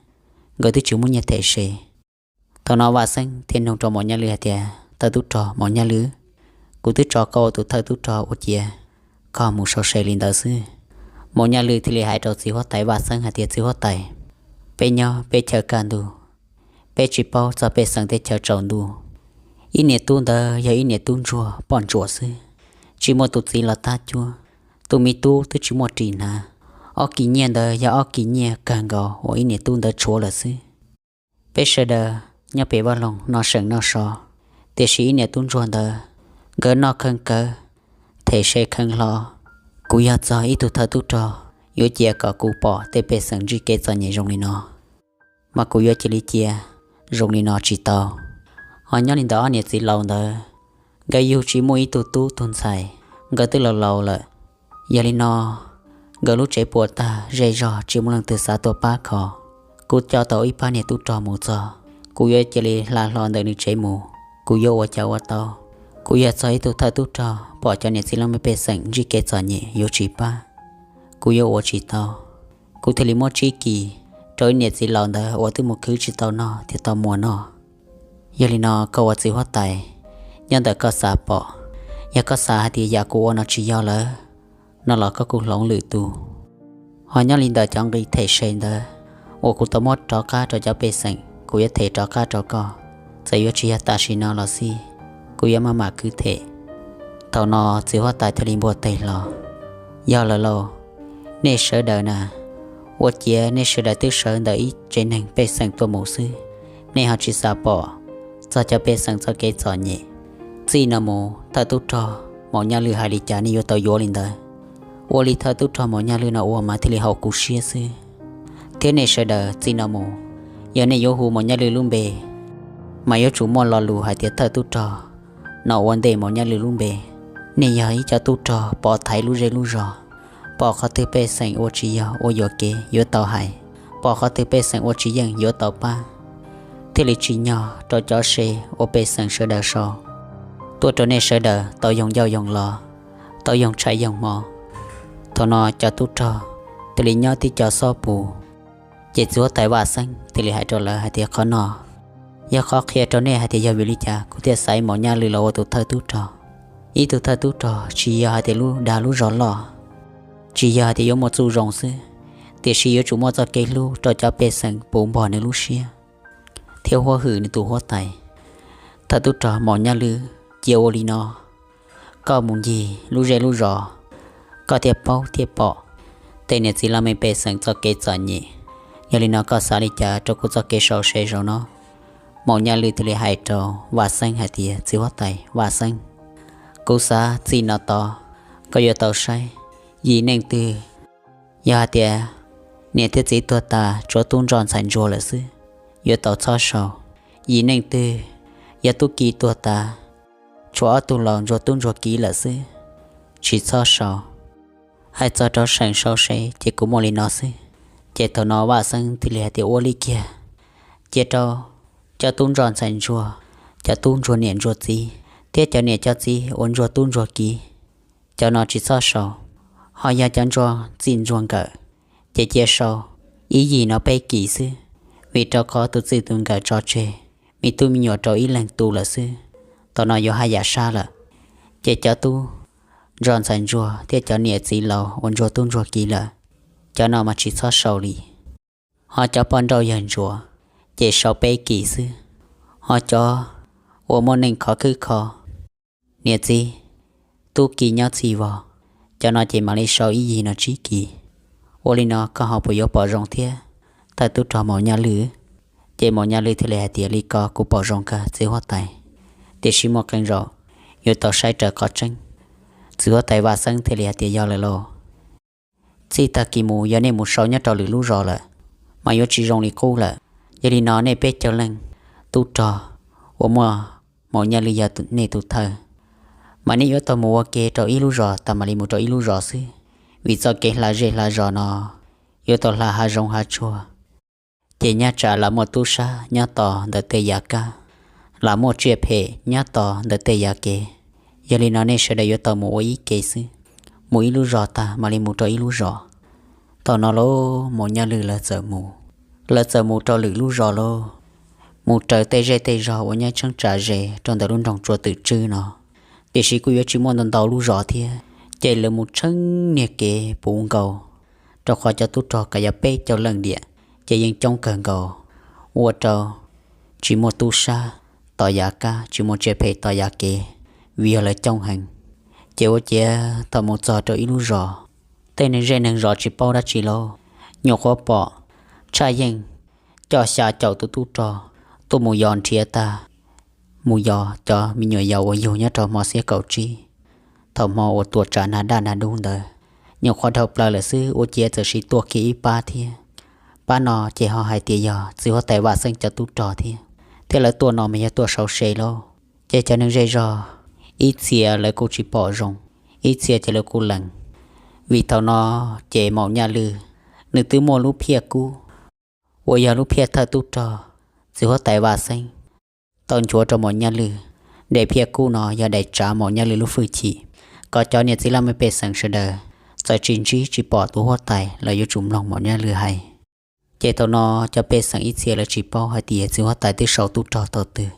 nkawd twb tsis muaj nyiaj them se. Thaum no Vaj Xeeb thiaj nug rau Maum Nyaj Lwj hais tias, Thawj tub rog Maum Nyaj Lwj, kuv twb tso koj ua tus thawj tub rog ua ciav koj mus sau se li ntawd xwb. Maum Nyaj Lwj thiaj li hais rau txiv huab tais Vaj Xeeb hais tias, Txiv huab tais, peb nyob peb chaw kaj ntug, peb tsis paub txog pej xeem teb chaws tsaus ntuj. Ib niam tub ntawd yog ib niam tub ntsuag poj ntsuam xwb, tsis muaj tus txiv los tab cuab. Tus me tub twb tsis muaj ris hnav. Ob kis nyiaj ntawd yog ob kis nyiaj kawg nkaus uas ib niam tub ntawd tshuav lawm xwb. Peb sawv daws nyob pem vaj loog noj seem noj so, tiam sis ib niam tub ntsuag ntawd, nkawd noj kheej kawg, them se kheej hlo. Kuv yog txog ib tug thawj tub rog, yuav cia kom kuv pom tej pej xeem ntsib kev txom nyem zoo li no, mas kuv yuav cia li cia zoo li no tsis tau. Ho nyob li ntawm ob niam txiv laus ntawd, nkawd yug tsis muaj ib tug tub tug ntxhais, nkawd twb laus laus lawm. Yog li no, nkawd lub tsev puas tag zej zog tsis muaj leej twg xav tuaj pab kho. Kuv coj tau ib pab niag tub rog mus txog, kuv yuav cia li hla hlo ntawm nws tsev mus, kuv yuav ua cas ua tau? Kuv yog txog ib tug thawj tub rog, pom cov niam txiv laj mej pej xeem ntsib kev txom nyem yuav tsis pab, kuv yuav ua tsis tau. Kuv thiaj li muab tsib kis rau ib niam txiv laus ntawd uas twb mus khwv tsis tau noj thiab tau muas noj. Yog li no koj ua txiv huab tais, nyob ntawm koj xav pom, yog koj xav hais tias yam kuv ua no tsis yog lawm no los koj kuj hloov lwm tus. Ho nyob li ntawm cov nqi them se ntawd uas kuv tau muab rov qab rau cov pej xeem, kuv yuav them rov qab rau koj, txawm yuav tsis yog tam sim no los xij, kuv yuav maj mam kwv them. Thaum no txiv huab tais thiaj li npuaj teg hlo, yog lawm lauj, nej sawv daws na, ua ciav nej sawv daws twb sawv ntawm ib tsev neeg pej xeem tuaj mus xwb, nej ho tsis xav pom txog cov pej xeem txoj kev txom nyem. Txij no mus thawj tub rog Maum Nyaj Lwj hais li cas nej yuav tau yuav li ntawd. Ua li thawj tub rog Maum Nyaj Lwj no ua mas thiaj li haum kuv siab xwb. Thiab nej sawv daws txij no mus, yog nej yuav hu Maum Nyaj Lwj lub npe, mas yuav tsum muaj lo lus hais tias thawj tub rog no ua ntej Maum Nyaj Lwj lub npe. Nej yog ib cov tub rog pov thaiv lub zej lub zog, pom qhov twg pej xeem ua tsis yog ua yuam kev yuav tau hais, pom qhov twg pej xeem ua tsis yeej yuav tau pab, thiaj li tsim nyog rau cov se uas pej xeem sawv daws sau tuaj rau nej sawv daws tau yoog ncauj yoog lo, tau yoog tshais yoog hmo. Thaum no cov tub rog thiaj li nyob tib co xob pus. Ces txiv huab tais Vaj Xeeb thiaj li hais rau lawv hais tias, Qhov no yog qhov qhia rau nej hais tias yog vim li cas kuv thiaj xaiv Maum Nyaj Lwj los ua tus thawj tub rog. Ib tug thawj tub rog tsis yog hais tias lub dag lub zog loj, tsis yog hais tias yuav muaj txuj zoo xwb, tiam sis yuav tsum muaj txoj kev hlub rau cov pej xeem puv npog nws lub siab thiab huab hwm nws tus huab tais. Thawj tub rog Maum Nyaj Lwj, cia ua li no, koj mus ncig lub zej lub zos, koj thiaj paub thiaj pom tej niam txiv laj mej pej xeem txoj kev txom nyem. Yog li no koj xav li cas rau kuv txoj kev sau se zaum no? Maum Nyaj Lwj thiaj li hais rau Vaj Xeeb hais tias, Txiv huab tais Vaj Xeeb, kuv xav txij no tod koj yuav tau saib, yim neej twg yog hais tias niam thiab txiv tuag tas tsuav tub ntsoj ntxhais ntsuag lawm xwb, yuav tau txhob sau. Yim neej twg yog tub ki tuag tas, tshuav ob tug laus ntsuag tub ntsuag ki lawm xwb, tsis txhob sau. Hais txog rau seem sau se ces kuv muaj li no xwb. Ces thaum no Vaj Xeeb thiaj li hais tias ua li kiag, cia rau cov tub ntsuag ntxhais ntsuag, cov tub ntsuag niam ntsuag txiv, thiab cov niam cov txiv uas ntsuag tub ntsuag ki, cov no tsis txhob sau. Ho yog cov ntsuag txij ntsuag nkawm, ces cia sau ib yim no peb kis xwb, vim rau qhov tus txij tus nkawm tso tseg me tub me nyuam rau ib leeg tu lawm xwb, thaum no yuav haj yam sab lawm. Ces cov tub ntsuag ntxhais ntsuag thiab cov niam txiv laus uas ntsuag tub ntsuag ki lawm, cov no mas tsis txhob sau li. Ho cov poj nrauj yawg ntsuav, ces sau peb kis xwb. Ho cov uas muaj neej khov khwb kho, niam txiv tub ki nyob txhij vog, cov no ces mam li sau ib yim no tsib kis. Ua li no koj ho puas yuav pom zoo thiab, thawj tub rog Maum Nyaj Lwj? Ces Maum Nyaj Lwj thiaj li hais tias li ko kuv pom zoo kawg txiv huab tais, tiam sis muaj qee zaum yuav tau saib raws qhov tseeb. Txiv huab tais Vaj Xeeb thiaj li hais tias yog lawm lauj, txij tag kis mus yog nej mus sau nyob rau lwm lub zos lawm, mas yuav tsis zoo li qub lawm. Yog li no nej peb caug leej tub rog uas muaj Maum Nyaj Lwj yog nej tus thawj, mas nej yuav tau mus ua ke rau ib lub zos tas mam li mus rau ib lub zos xwb, vim txoj kev hla zej hla zos no yuav tau hla hav zoov hav tsuag. Ces nyob tsam lam muaj tub sab nyob tos ntawm tej yav kab, lam muaj tsiaj phem nyob tos ntawm tej yav kev. Yog li no nej sawv daws yuav tau mus ua ib ke xwb, mus ib lub zos tag mam li mus rau ib lub zos. Thaum no lauj, Maum Nyaj Lwj lawv txawm mus, lawv txawm mus rau lwm lub zos lauj, mus raws tej zej tej zos uas nyob tsheeb tsam ze rau ntawm lub nroog Tsua Twm Tswb no, tiam sis kuj yuav tsis muaj ntau ntau lub zos thiab. Ces lawv mus tsheej niag kev puv nkaus, rau qhov cov tub rog kav yog peb caug leej diam, ces yeej coob kawg nkaus, ua rau tsis muaj tub sab tos yav kab, tsis muaj tsiaj phem tos yav kev, vim yog lawv coob heev. Ces ua ciav thaum mus txog rau ib lub zos, tej neeg zej neeg zos tsis paub dab tsi lauj, nyuam qhuav pom Tshaj Yeej coj xya caum tus tub rog tuaj mus yos nrhiav tag, mus yos cov me nyuam yaus uas yug nyob rau hmo xiab kaum tsib, thaum hmo uas tuam tsam nag daj nag dub ntawd, nyuam qhuav dhau plaws lawm xwb, ua ciav txawm siv tuaj kiag ib pab thiab. Pab no ces ho hais tias yog txiv huab tais Vaj Xeeb cov tub rog thiab, thiab lawv tuaj no mas yog tuaj sau se lauj. Ces cov neeg zej zog ib txhia lawv kuj tsis pom zoo, ib txhia ces lawv kuj lees, vim thaum no ces Maum Nyaj Lwj nws twb muaj lub phiaj kub uas yog lub phiaj thawj tub rog txiv huab tais Vaj Xeeb tau nchuav rau Maum Nyaj Lwj. Daim phiaj kub no yog daim tsav Maum Nyaj Lwj lub hwj chim, kom cov niam txiv laj mej pej xeem sawv daws txawm tsis ntsib tsis pom tus huab tais los yuav tsum mloog Maum Nyaj Lwj hais. Ces thaum no cov pej xeem ib txhia lawv tsis paub hais tias txiv huab tais twb sau tub rog tau twg,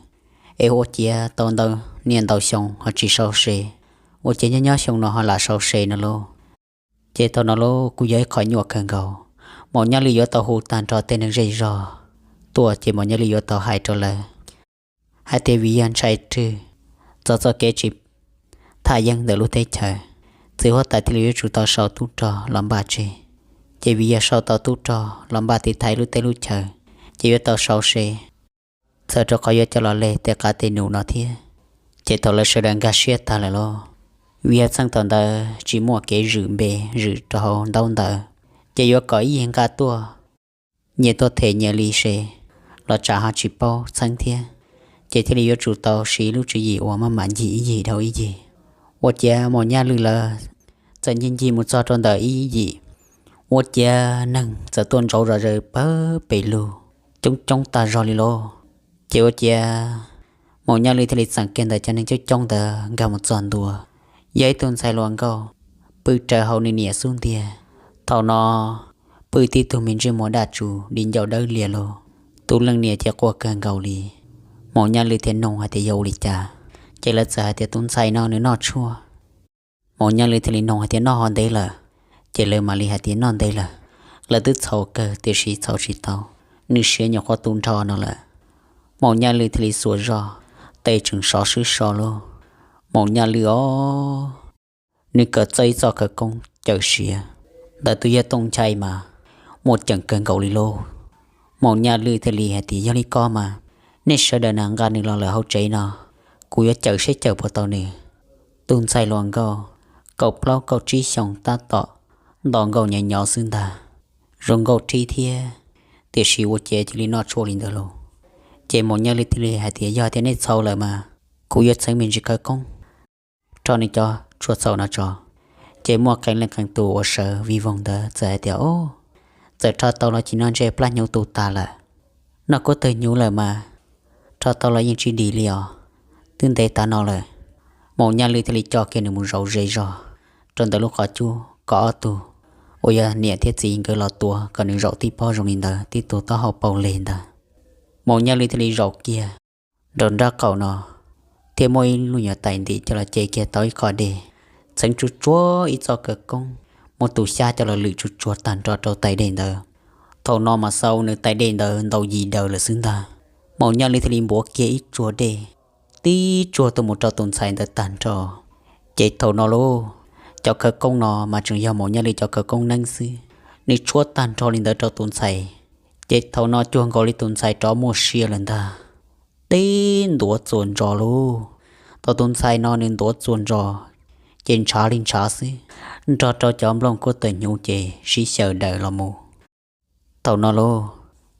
es ua ciav tau ntau niaj ntau xyoo ho tsis sau se, ua ciav nyob nyob xyoo no ho lam sau se no lauj. Ces thaum no lauj kuj yog ib qho nyuaj kawg nkaus, Maum Nyaj Lwj yuav tau hu tag nrho tej neeg zej zog tuaj ces Maum Nyaj Lwj yuav tau hais rau lawv hais tias vim yog ntshai rwg txog txoj kev tsis thaj yeeb ntawm lub teb chaws, txiv huab tais thiaj li yuav tsum tau sau tub rog los npaj tseg. Ces vim yog sau tau tub rog los npaj tiv thaiv lub teb lub chaws, ces yuav tau sau se, txhawm rau qhov yuav coj los leg tej qab tej num no thiab. Ces thaum lawv sawv daws nkag siab tag lawm lauj, vim yog txheej thaum ntawd tsis muaj kev zwm npe zwm rau hauv ntaub ntawv, ces yuav kom ib yig nqa tuaj, nyias tuaj them nyias li se los tsam ho tsis paub txheeb thiab. Ces thiaj li yuav tsum tau siv lub tswv yim uas maj mam ncig ib yig dhau ib yig. Ua ciav Maum Nyaj Lwj lawv txawm ncig ncig mus txog rau ntawm ib yim, ua ciav neeg txawm tuaj ntsauv zom zaws pawg pes lug, coob coob tag zog li lauj. Ces ua ciav Maum Nyaj Lwj thiaj li txeem kiag ntawm cov neeg coob coob ntawd nkag mus txog ntua, yog ib tug ntxhais hluas nkauj pw raws hauv nws niam xub ntiag. Thaum no pw tib tug me ntsej muag daj tsus di ncauj dawb lias lauj, tus leej niam ces quaj kawg nkaus li. Maum Nyaj Lwj thiaj nug hais tias yog ua li cas, ces lawv txawm hais tias tus ntxhais no nws noj tshuaj. Maum Nyaj Lwj thiaj li nug hais tias noj ho ntev lawm, ces lawv mam li hais tias noj ntev lawm. Lawv twb txhaum kawg tiam sis txhaum tsis tau, nws siav nyuam qhuav tu nrho no lawm. Maum Nyaj Lwj thiaj li xuas zog, tes tseem sov swb so lauj. Maum Nyaj Lwj os, nws kawm txawj ib txoj khawv koob cawm siav, ntawm tus yawg Tooj Nchai mas muaj ceem kawg nkaus li lauj. Maum Nyaj Lwj thiaj li hais tias yog li ko mas nej sawv daws na nqa nws los lawm hauv tsev no, kuv yuav cawm seb cawm puas tau nws. Tus ntxhais hluas nkauj kaum plaub kaum tsib xyoos tab tom nto nkauj nyo nyo xwb ntag, zoo nkauj rhib thiab tiam sis ua cas cia li noj tshuaj li ntawd lauj. Ces Maum Nyaj Lwj thiaj li hais tias, Yog tias nej txhaum lawm mas kuv yuav txheev me ntsis khawv koob rho nws cov tshuaj txhaum no tso. Ces muaj qee leej qee tus uas sawv vij voog ntawd txawm hais tias, Ob, txawm rho tau los cia li noj ntsej, plab hnyuv tu tas lawm, noj kuj tawg hnyuv lawm mas rho tau los yeej tsis dim li os, twb ntev tas no lawm. Maum Nyaj Lwj thiaj li coj kiag nws mus zaum ze zog rau ntawm lub qhov cub kom ob tug uas yog niam thiab txiv nkawd los tuav kom nws zaum tib pob zoo li ntawd tib tug taub hau paug leg ntag. Maum Nyaj Lwj thiaj li zaum kiag nraum nraub qaum no, thiab muab ib lub nyuag tais ntim coj los ce kiag tau ib qho dej, txheev tsuag tsuag ib txoj khawv koob, muab tus xyab coj los lwm tsuag tsuag tag nrho rau tais dej ntawd. Thaum no mas xav ua nws tais dej ntawd ntau yim daws lawm xwb ntag. Maum Nyaj Lwj thiaj li npuav kiag ib tsuag dej, tib tsuag tuaj mus rau tus ntxhais ntawd tag nrho. Ces thaum no lauj, cov khawv koob no mas tseem yog Maum Nyaj Lwj cov khawv koob neeb xwb, nws tshuab tag nrho li ntawd rau tus ntxhais, ces thaum no cuag nkaus li tus ntxhais rov muaj sia lawm ntag. Tib ntuav txuas ntsos lauj, thaum tus ntxhais no nws ntuav txuas ntsos, ces ntshav li ntshav xwb, nrog rau cov nplooj kuj tawg hnyuv ces sib xyaw daws los mus. Thaum no lauj,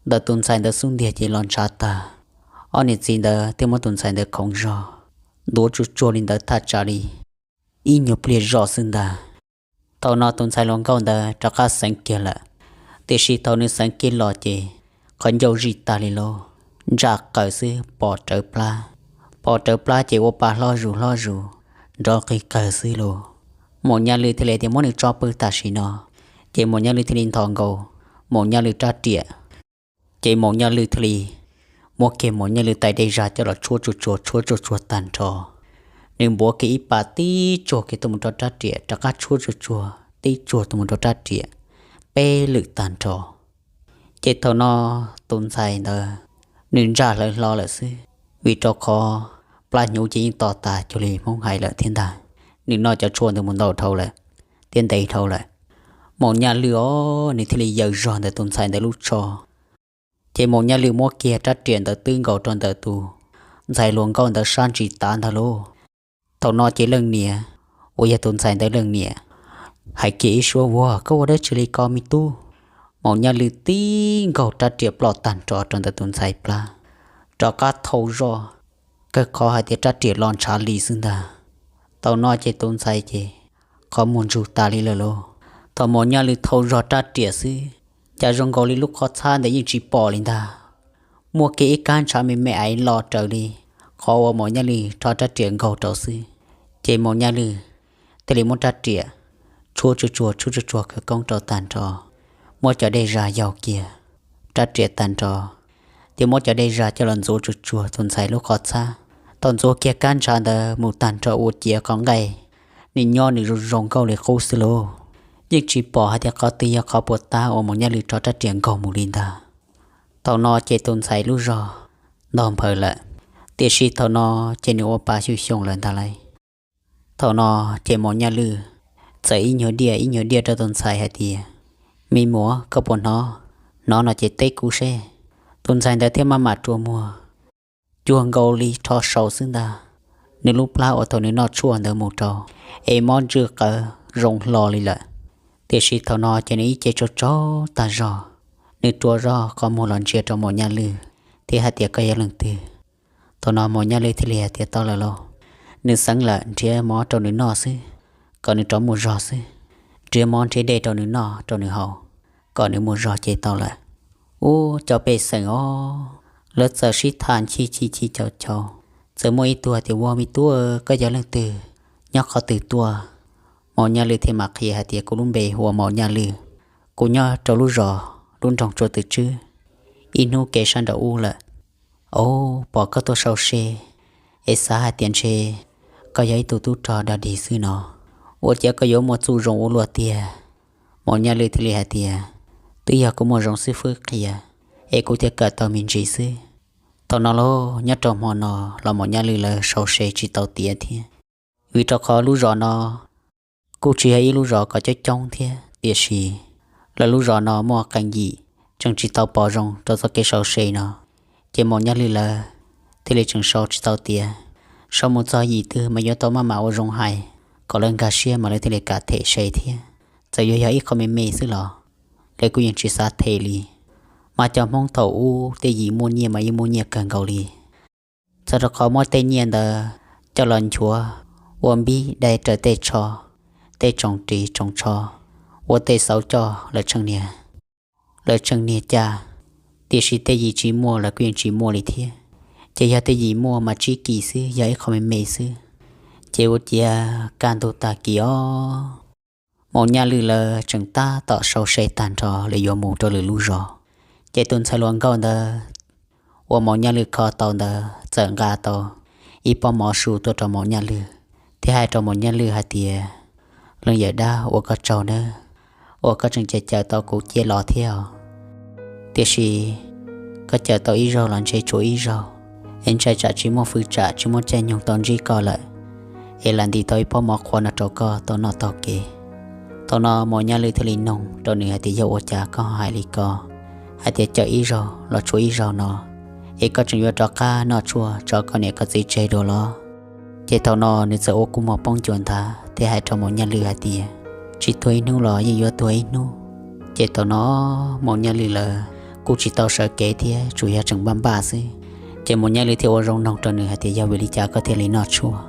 ntawm tus ntxhais ntawd xub ntiag ces los ntshav tag, ob niam txiv ntawd thiaj muab tus ntxhais ntawd khoov zog, ntuav tsuag tsuag li ntawd thaj tsam li ib nyuag pliag zoj xwb ntag. Thaum no tus ntxhais hluas nkauj ntawd rov qab xeev kiag lawm, tiam sis thaum nws xeev kiag los ces qhov ncauj zij tag li lauj, ntsaj qaws xwb pom rawv plab, pom rawv plab ces ua pa hlob zus hlob zus, nrov nqig qawg xwb lauj. Maum Nyaj Lwj thiaj li tias muab nws tso pw tam sim no, ces Maum Nyaj Lwj thiaj li nthos nkaus Maum Nyaj Lwj rab riam. Ces Maum Nyaj Lwj thiaj li muab kiag Maum Nyaj Lwj tais dej zag coj los tshuab tsuag tsuag tshuab tsuag tsuag tag nrho. Nws npuav kiag ib pas tib tsuag kiag tuaj mus rau rab riam, rov qab tshuab tsuag tsuag tib tsuag tuaj mus rau rab riam peb lwm tag nrho. Ces thaum no tus ntxhais ntawd nws ntsaj hlawv hlo lawm xwb, vim rau qhov plab hnyuv ces yeej to tas cuag li Hmoob hais lawm thiab ntag. Nws noj cov tshuaj ntawd mus ntau dhau lawm thiab ntev dhau lawm. Maum Nyaj Lwj os, nws thiaj li yaws zog ntawm tus ntxhais ntawd lub tsho. Ces Maum Nyaj Lwj muab kiag rab riam ntawd twb nkaus rau ntawm tus ntxhais hluas nkauj ntawd sab ntsis tav ntag lauj. Thaum no ces leej niam uas yog tus ntxhais ntawd leej niam hais kiag ib suab, Ua, koj ua dab tsi li ko me tub? Maum Nyaj Lwj tib nkaug rab riam ploj tag nrho rau ntawm tus ntxhais plab, rov qab thau zog, kawg qhov hais tias rab riam los ntshav li xwb ntag. Thaum no ces tus ntxhais ces qhov muag ntsug tas li lawm lauj. Thaum Maum Nyaj Lwj thau zog rab riam xwb, cas zoo nkaus li lub qhov txhab ntawd yeej tsis pom li ntag. Muaj kiag ib kab ntshav me me aiv los raws li qhov uas Maum Nyaj Lwj rho rab riam nkaug rau xwb. Ces Maum Nyaj Lwj thiaj li muab rab riam tshuab tsuag tsuag tshuab tsuag tsuag khawv koob rau tag nrho, muab cov dej zag yaug kiag rab riam tag nrho, thiab muab cov dej zag coj los ntxuav tsuag tsuag tus ntxhais lub qhov txhab. Thaum ntxuav kiag kab ntshav ntawd mus tag nrho ua ciav qhov nqaij, nws nyob nws zoo zoo nkauj li qub xwb lauj. Yeej tsis pom hais tias qhov twg yog qhov puas tab uas Maum Nyaj Lwj rho rab riam nkaug mus li ntag. Thaum no ces tus ntxhais lub zog ntog nphaws lawm, tiam sis thaum no ces nws ua pa xyu xyoo lawm ntag lauj. Thaum no ces Maum Nyaj Lwj txawm ib nyuag diaj ib nyuag diaj rau tus ntxhais hais tias, Me muam, koj puas hnov? Hnov no ces teb kuv seb. Tus ntxhais ntawd thiaj maj mam rua muag, cuag nkaus li rho sau xwb ntag. Nws lub plab uas thaum nws noj tshuaj ntawd mus rau, es mob ntswj qawv zoo hlo li lawm. Tiam sis thaum no ces nws ib ce tsaug tsaug tag zog, nws rua zog qhov muag los ntsia rau Maum Nyaj Lwj thiab hais tias, Koj yog leej twg? Thaum no Maum Nyaj Lwj thiaj li hais tias, Tau lawm lauj, nws xeev lawm, nrhiav mov rau nws noj xwb, kom nws rov muaj zog xwb. Nrhiav mov nrhiav dej rau nws noj rau nws haus, kom nws muaj zog ces tau lawm. Ub, cov pej xeem os, lawv txawm sib tham nchi chi chi chau chau, txawm muaj ib tug hais tias, Ua, me tub, koj yog leej twg, nyob qhov twg tuaj? Maum Nyaj Lwj thiaj mam qhia hais tias, Kuv lub npe hu ua Maum Nyaj Lwj, kuv nyob rau lub zos lub nroog Tsua Twm Tswb, ib hnub kev sab nraum ub lawm. Au, pom koj tuaj sau se, es xav hais tias ntshe koj yog ib tug tub rog dog dig xwb no, ua cas koj yuav muaj txuj zoo ua luaj tiag? Maum Nyaj Lwj thiaj li hais tias, Twb yog kuv muaj zoo xib fwb qhia, es kuv thiaj kawm tau me ntsis xwb. Thaum no lauj, nyob rau hmo no los Maum Nyaj Lwj lawv sau se tsis tau tiav thiab, vim rau qhov lub zos no kuj tsis yog ib lub zos kom coob coob thiab, tiam sis lawv lub zos no muaj qee yim tseem tsis tau pom zoo rau txoj kev sau se no, ces Maum Nyaj Lwj lawv thiaj li tseem sau tsis tau tiav. Sau mus txog yim twg mas yuav tau maj mam ua zoo hais kom lawv nkag siab mas lawv thiaj li kam them se thiab. Txawm yuav yog ib qho me me xwb los lawv kuj yeej tsis xav them li. Mas cov Hmoob thaum ub tej yim muaj nyiaj mas yeej muaj nyiaj kawg nkaus li. Txog rau qhov muab tej nyiaj ntawd coj los nchuav ua npib dai raws tej tsho, tej tsoos ris tsoos tsho, ua tej xauv coj lawv tsheej niag, lawv tsheej niag caj. Tiam sis tej yim tsis muaj lawv kuj yeej tsis muaj li thiab. Ces yog tej yim muaj mas tsib kis xwb, yog ib qho me me xwb. Ces ua ciav kaj ntug tag kis os, Maum Nyaj Lwj lawv tseem tab tom sau se tag nrho lawv yuav mus rau lwm lub zos. Ces tus ntxhais hluas nkauj ntawd uas Maum Nyaj Lwj kho tau ntawd txawm nqa tau ib pob mov su tuaj rau Maum Nyaj Lwj, thiab hais rau Maum Nyaj Lwj hais tias, Leej yawm dab, ua koj tsaug nawb, uas koj tseem cawm cawm tau kuv cia los thiab os. Tiam sis koj cawm tau ib zaug los ntshe tshuav ib zaug, es ntshai tsam tsis muaj fwj tsam tsis muaj caij nyoog tau ntsib koj lawm, es lam ntim tau ib pob mov qhuav no rau koj tau noj taug kev. Thaum no Maum Nyaj Lwj thiaj li noog rau nws hais tias, Yog ua cas koj hais li ko, hais tias cawm ib zaug los tshuav ib zaug no, es koj tseem yuav rov qab noj tshuaj tso koj niam koj txiv tseg dua los? Ces thaum no nws txawm ua kua muag poob ncua nthav thiab hais rau Maum Nyaj Lwj hais tias, Tsis tuag ib hnub los yeej yuav tuag ib hnub. Ces thaum no Maum Nyaj Lwj lawv kuj tsis tau sawv kev thiab, tsuas yog tseem npaj npaj xwb. Ces Maum Nyaj Lwj thiaj ua zoo noog rau nws hais tias, Yog vim li cas koj thiaj li noj tshuaj?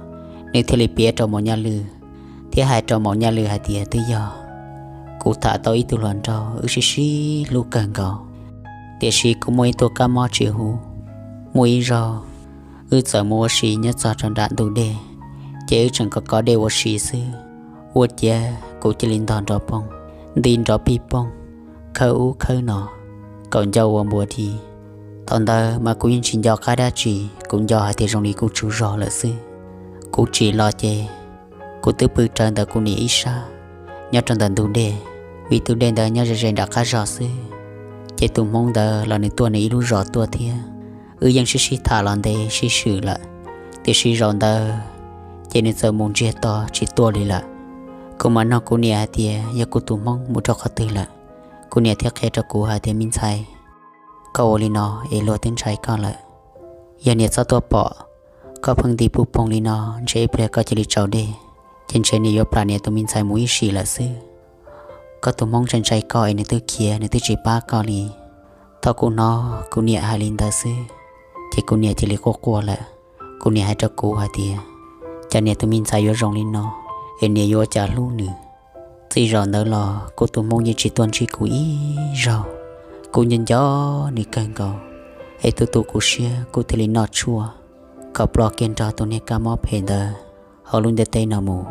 Nws thiaj li piav rau Maum Nyaj Lwj thiab hais rau Maum Nyaj Lwj hais tias, Twb yog kuv tham tau ib tug hluas nraug wb sib sib hlub kawg nkaus, tiam sis kuv muaj ib tug kab mob tsis huv. Muaj ib zaug wb txawm mus ua si nyob txog rau nram ntug dej, ces wb tseem kov kov dej ua si xwb, ua ciav kuv cia li ntog nrov poog, nti nrov pij poog, khawb ub khawb no, kaum ncauj ua npua di. Thaum ntawd mas kuv yeej tsis nco qab dab tsi, kuv nco hais tias zoo li kuv tsaug zog lawm xwb. Kuv tsim los ces kuv twb pw rawv ntawm kuv niam ib sab nyob rau ntawm ntug dej, vim tus dej ntawd nyob ze ze nram qab zog xwb. Ces tus Hmoob ntawd los nws tuaj nws ib lub zos tuaj thiab, wb yeej sib sib tham los ntev sib swm lawm, tiam sis zaum ntawd ces nws txawm mus ntsiag to tsis tuaj li lawm. Kuv mam nug kuv niam hais tias yog kuv tus Hmoob mus rau qhov twg lawm. Kuv niam thiaj qhia rau kuv hais tias, Me ntxhais, koj ua li no es luag twb ntshai koj lawm. Yog niam txhob tuaj pom, koj pheej nti puj poog li no ntshe ib pliag koj cia li tsaus dej, ces ntshe niam yuav plam niam tus me ntxhais mus ib sim lawm xwb. Koj tus Hmoob ntshai ntshai koj es nws twb khiav, nws twb tsis pab koj li. Thaum kuv hnov kuv niam hais li ntawd xwb, ces kuv niam cia li quaj quaj lawm. Kuv niam hais rau kuv hais tias, Cas niam tus me ntxhais yuav zoo li no, es niam yuav ua cas hlub nws? Txij zaum ntawd los kuv tus Hmoob yeej tsis tuaj ntsib kuv ib zaug. Kuv nco nco nws kawg nkaus, es tu tu kuv siab kuv thiaj li noj tshuaj kom ploj kiag nrog tus niag kab mob phem ntawd hauv lub ntiaj teb no mus.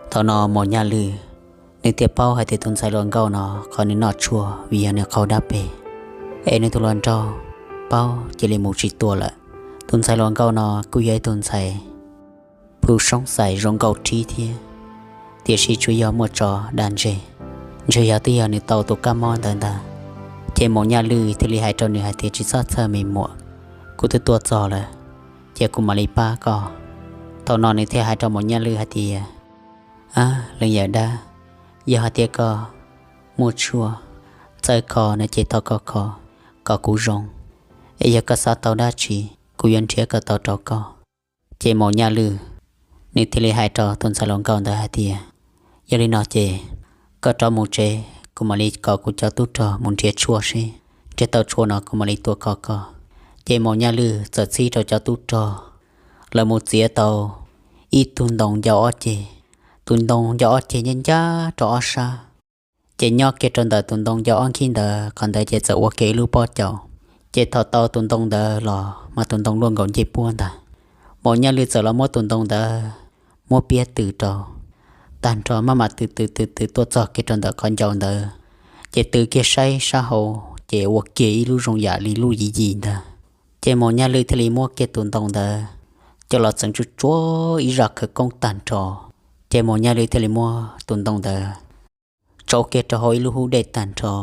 Thaum no Maum Nyaj Lwj nws thiaj paub hais tias tus ntxhais hluas nkauj no qhov nws noj tshuaj vim yog nws qaug dab peg, es nws tus hluas nraug paub cia li mus tsis tua lawm. Tus ntxhais hluas nkauj no kuj yog ib tug ntxhais plhu soob xais zoo nkauj rhib thiab, tiam sis tsuas yog muaj tso dag ntseg, ntshe yog twb yog nws tau tus kab mob ntawd ntag. Ces Maum Nyaj Lwj thiaj li hais rau nws hais tias, Tsis txhob txhawj me muam, kuv twb tuaj txog lawm, ces kuv mam li pab koj. Thaum no nws thiaj hais rau Maum Nyaj Lwj hais tias, Ab, leej yawm dab, yog hais tias koj muaj tshuaj txawj kho no ces thov koj kho kom kuv zoo, es yog koj xav tau dab tsi, kuv yuav nrhiav kom tau rau koj. Ces Maum Nyaj Lwj nws thiaj li hais rau tus ntxhais hluas nkauj ntawd hais tias, Yog li no ces koj rov mus tsev, kuv mam li kom kuv cov tub rog mus nrhiav tshuaj seb nrhiav tau tshuaj no kuv mam li tua kho koj. Ces Maum Nyaj Lwj txawm txib rau cov tub rog lawv mus txiav tau ib tug ntoo ncau ob ceg. Tus ntoo ncau ob ceg nyob ncaj rau ob sab, ces nyob kiag rau ntawm tus ntoo ncau ob nkhib ntawd qhov ntawd ces txawm ua kiag ib lub pob caus. Ces thaum tau tus ntoo ntawd los mas tus ntoo luaj nkaus ncej puab ntag. Maum Nyaj Lwj txawm los muab tus ntoo ntawd muab piab tws rau tag nrho, maj mam tws tws tws tws tuaj txog kiag rau ntawm qhov ncau ntawd, ces tws kiag saib sab hauv ces ua kiag ib lub zoo yam li lub yim yim ntag. Ces Maum Nyaj Lwj thiaj li muab kiag tus ntoo ntawd coj los txeev tsuj tsuav ib zaj khawv koob tag nrho. Ces Maum Nyaj Lwj thiaj li muab tus ntoo ntawd tsau kiag rau hauv ib lub hub dej tag nrho.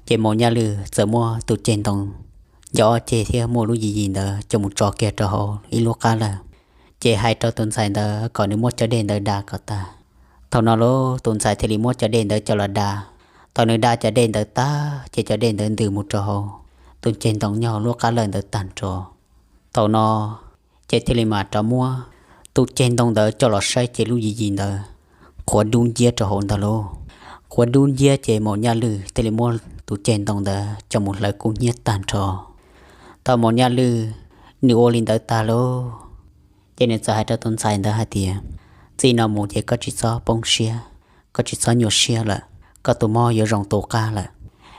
Ces Maum Nyaj Lwj txawm muab tus ceg ntoo ncau ob ceg thiab muaj lub yim yim ntawd coj mus tso kiag rau hauv ib lub qab lawg, ces hais rau tus ntxhais ntawd kom nws muab cov dej ntawd da kom tag. Thaum no lauj, tus ntxhais thiaj li muab cov dej ntawd coj los da. Thaum nws da cov dej ntawd tag ces cov dej ntawd ntws mus rau hauv tus ceg ntoo nyob hauv lub qab lawg ntawd tag nrho. Thaum no ces thiaj li mam rov muab tus ceg ntoo ntawd coj los saib ces lub yim yim ntawd qhuav dub nciab rau hauv ntag lauj. Qhuav dub nciab ces Maum Nyaj Lwj thiaj li muab tus ceg ntoo ntawd coj mus hlawv kub hnyiab tag nrho. Thaum Maum Nyaj Lwj nws ua li ntawd tag lauj, ces nws txawm hais rau tus ntxhais ntawd hais tias, txij no mus ces koj tsis txhob poob siab, koj tsis txhob nyuaj siab lawm, koj tus mob yuav zoo tu qab lawm.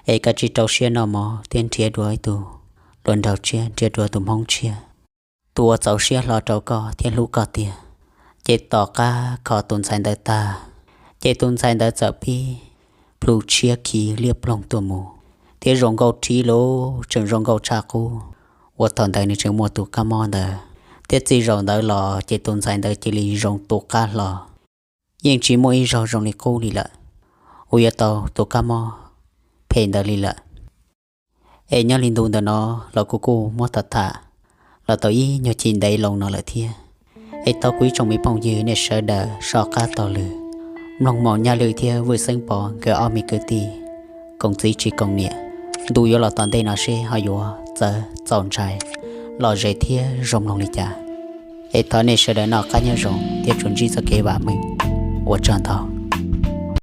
Es koj tsis rau siab noj mov thiab nrhiav dua ib tug hluas nraug tshiab, nrhiav dua tus hmoob tshiab, tus uas txaus siab hlo rau koj thiab hlub koj tiag. Ces tom qab kho tus ntxhais ntawd tag, ces tus ntxhais ntawd txawm pib plhu tshiab khi liab ploog tuaj mus, thiab zoo nkauj rhib lub tseem zoo nkauj tshaj qub, uas thaum ntawd nws tseem muaj tus kab mob ntawd. Thiab txij zaum ntawd los ces tus ntxhais ntawd cia li zoo tu qab hlo, yeej tsis muaj ib zaug zoo li qub li lawm, uas yuav tau tus kab mob phem ntawd li lawm. Es nyob li ntu ntawm no los kuv kuj muab tham tham los tau ib nyuag chim ntev loo no lawm thiab. Es thov kuv ib tsoom me phooj ywg nej sawv daws soj qab taug lw mloog Maum Nyaj Lwj thiab Vwj Xeeb Pov nkawd ob me kwv tij koom txiv tsis koom niam, ntu yuav los tom ntej no seb ho yuav txawv txaus ntshai, lom zem thiab zoo mloog li cas. Es thov nej sawv daws noj qab nyob zoo thiab tsuas ntsib txoj kev vam meej. Ua tsaug ntau.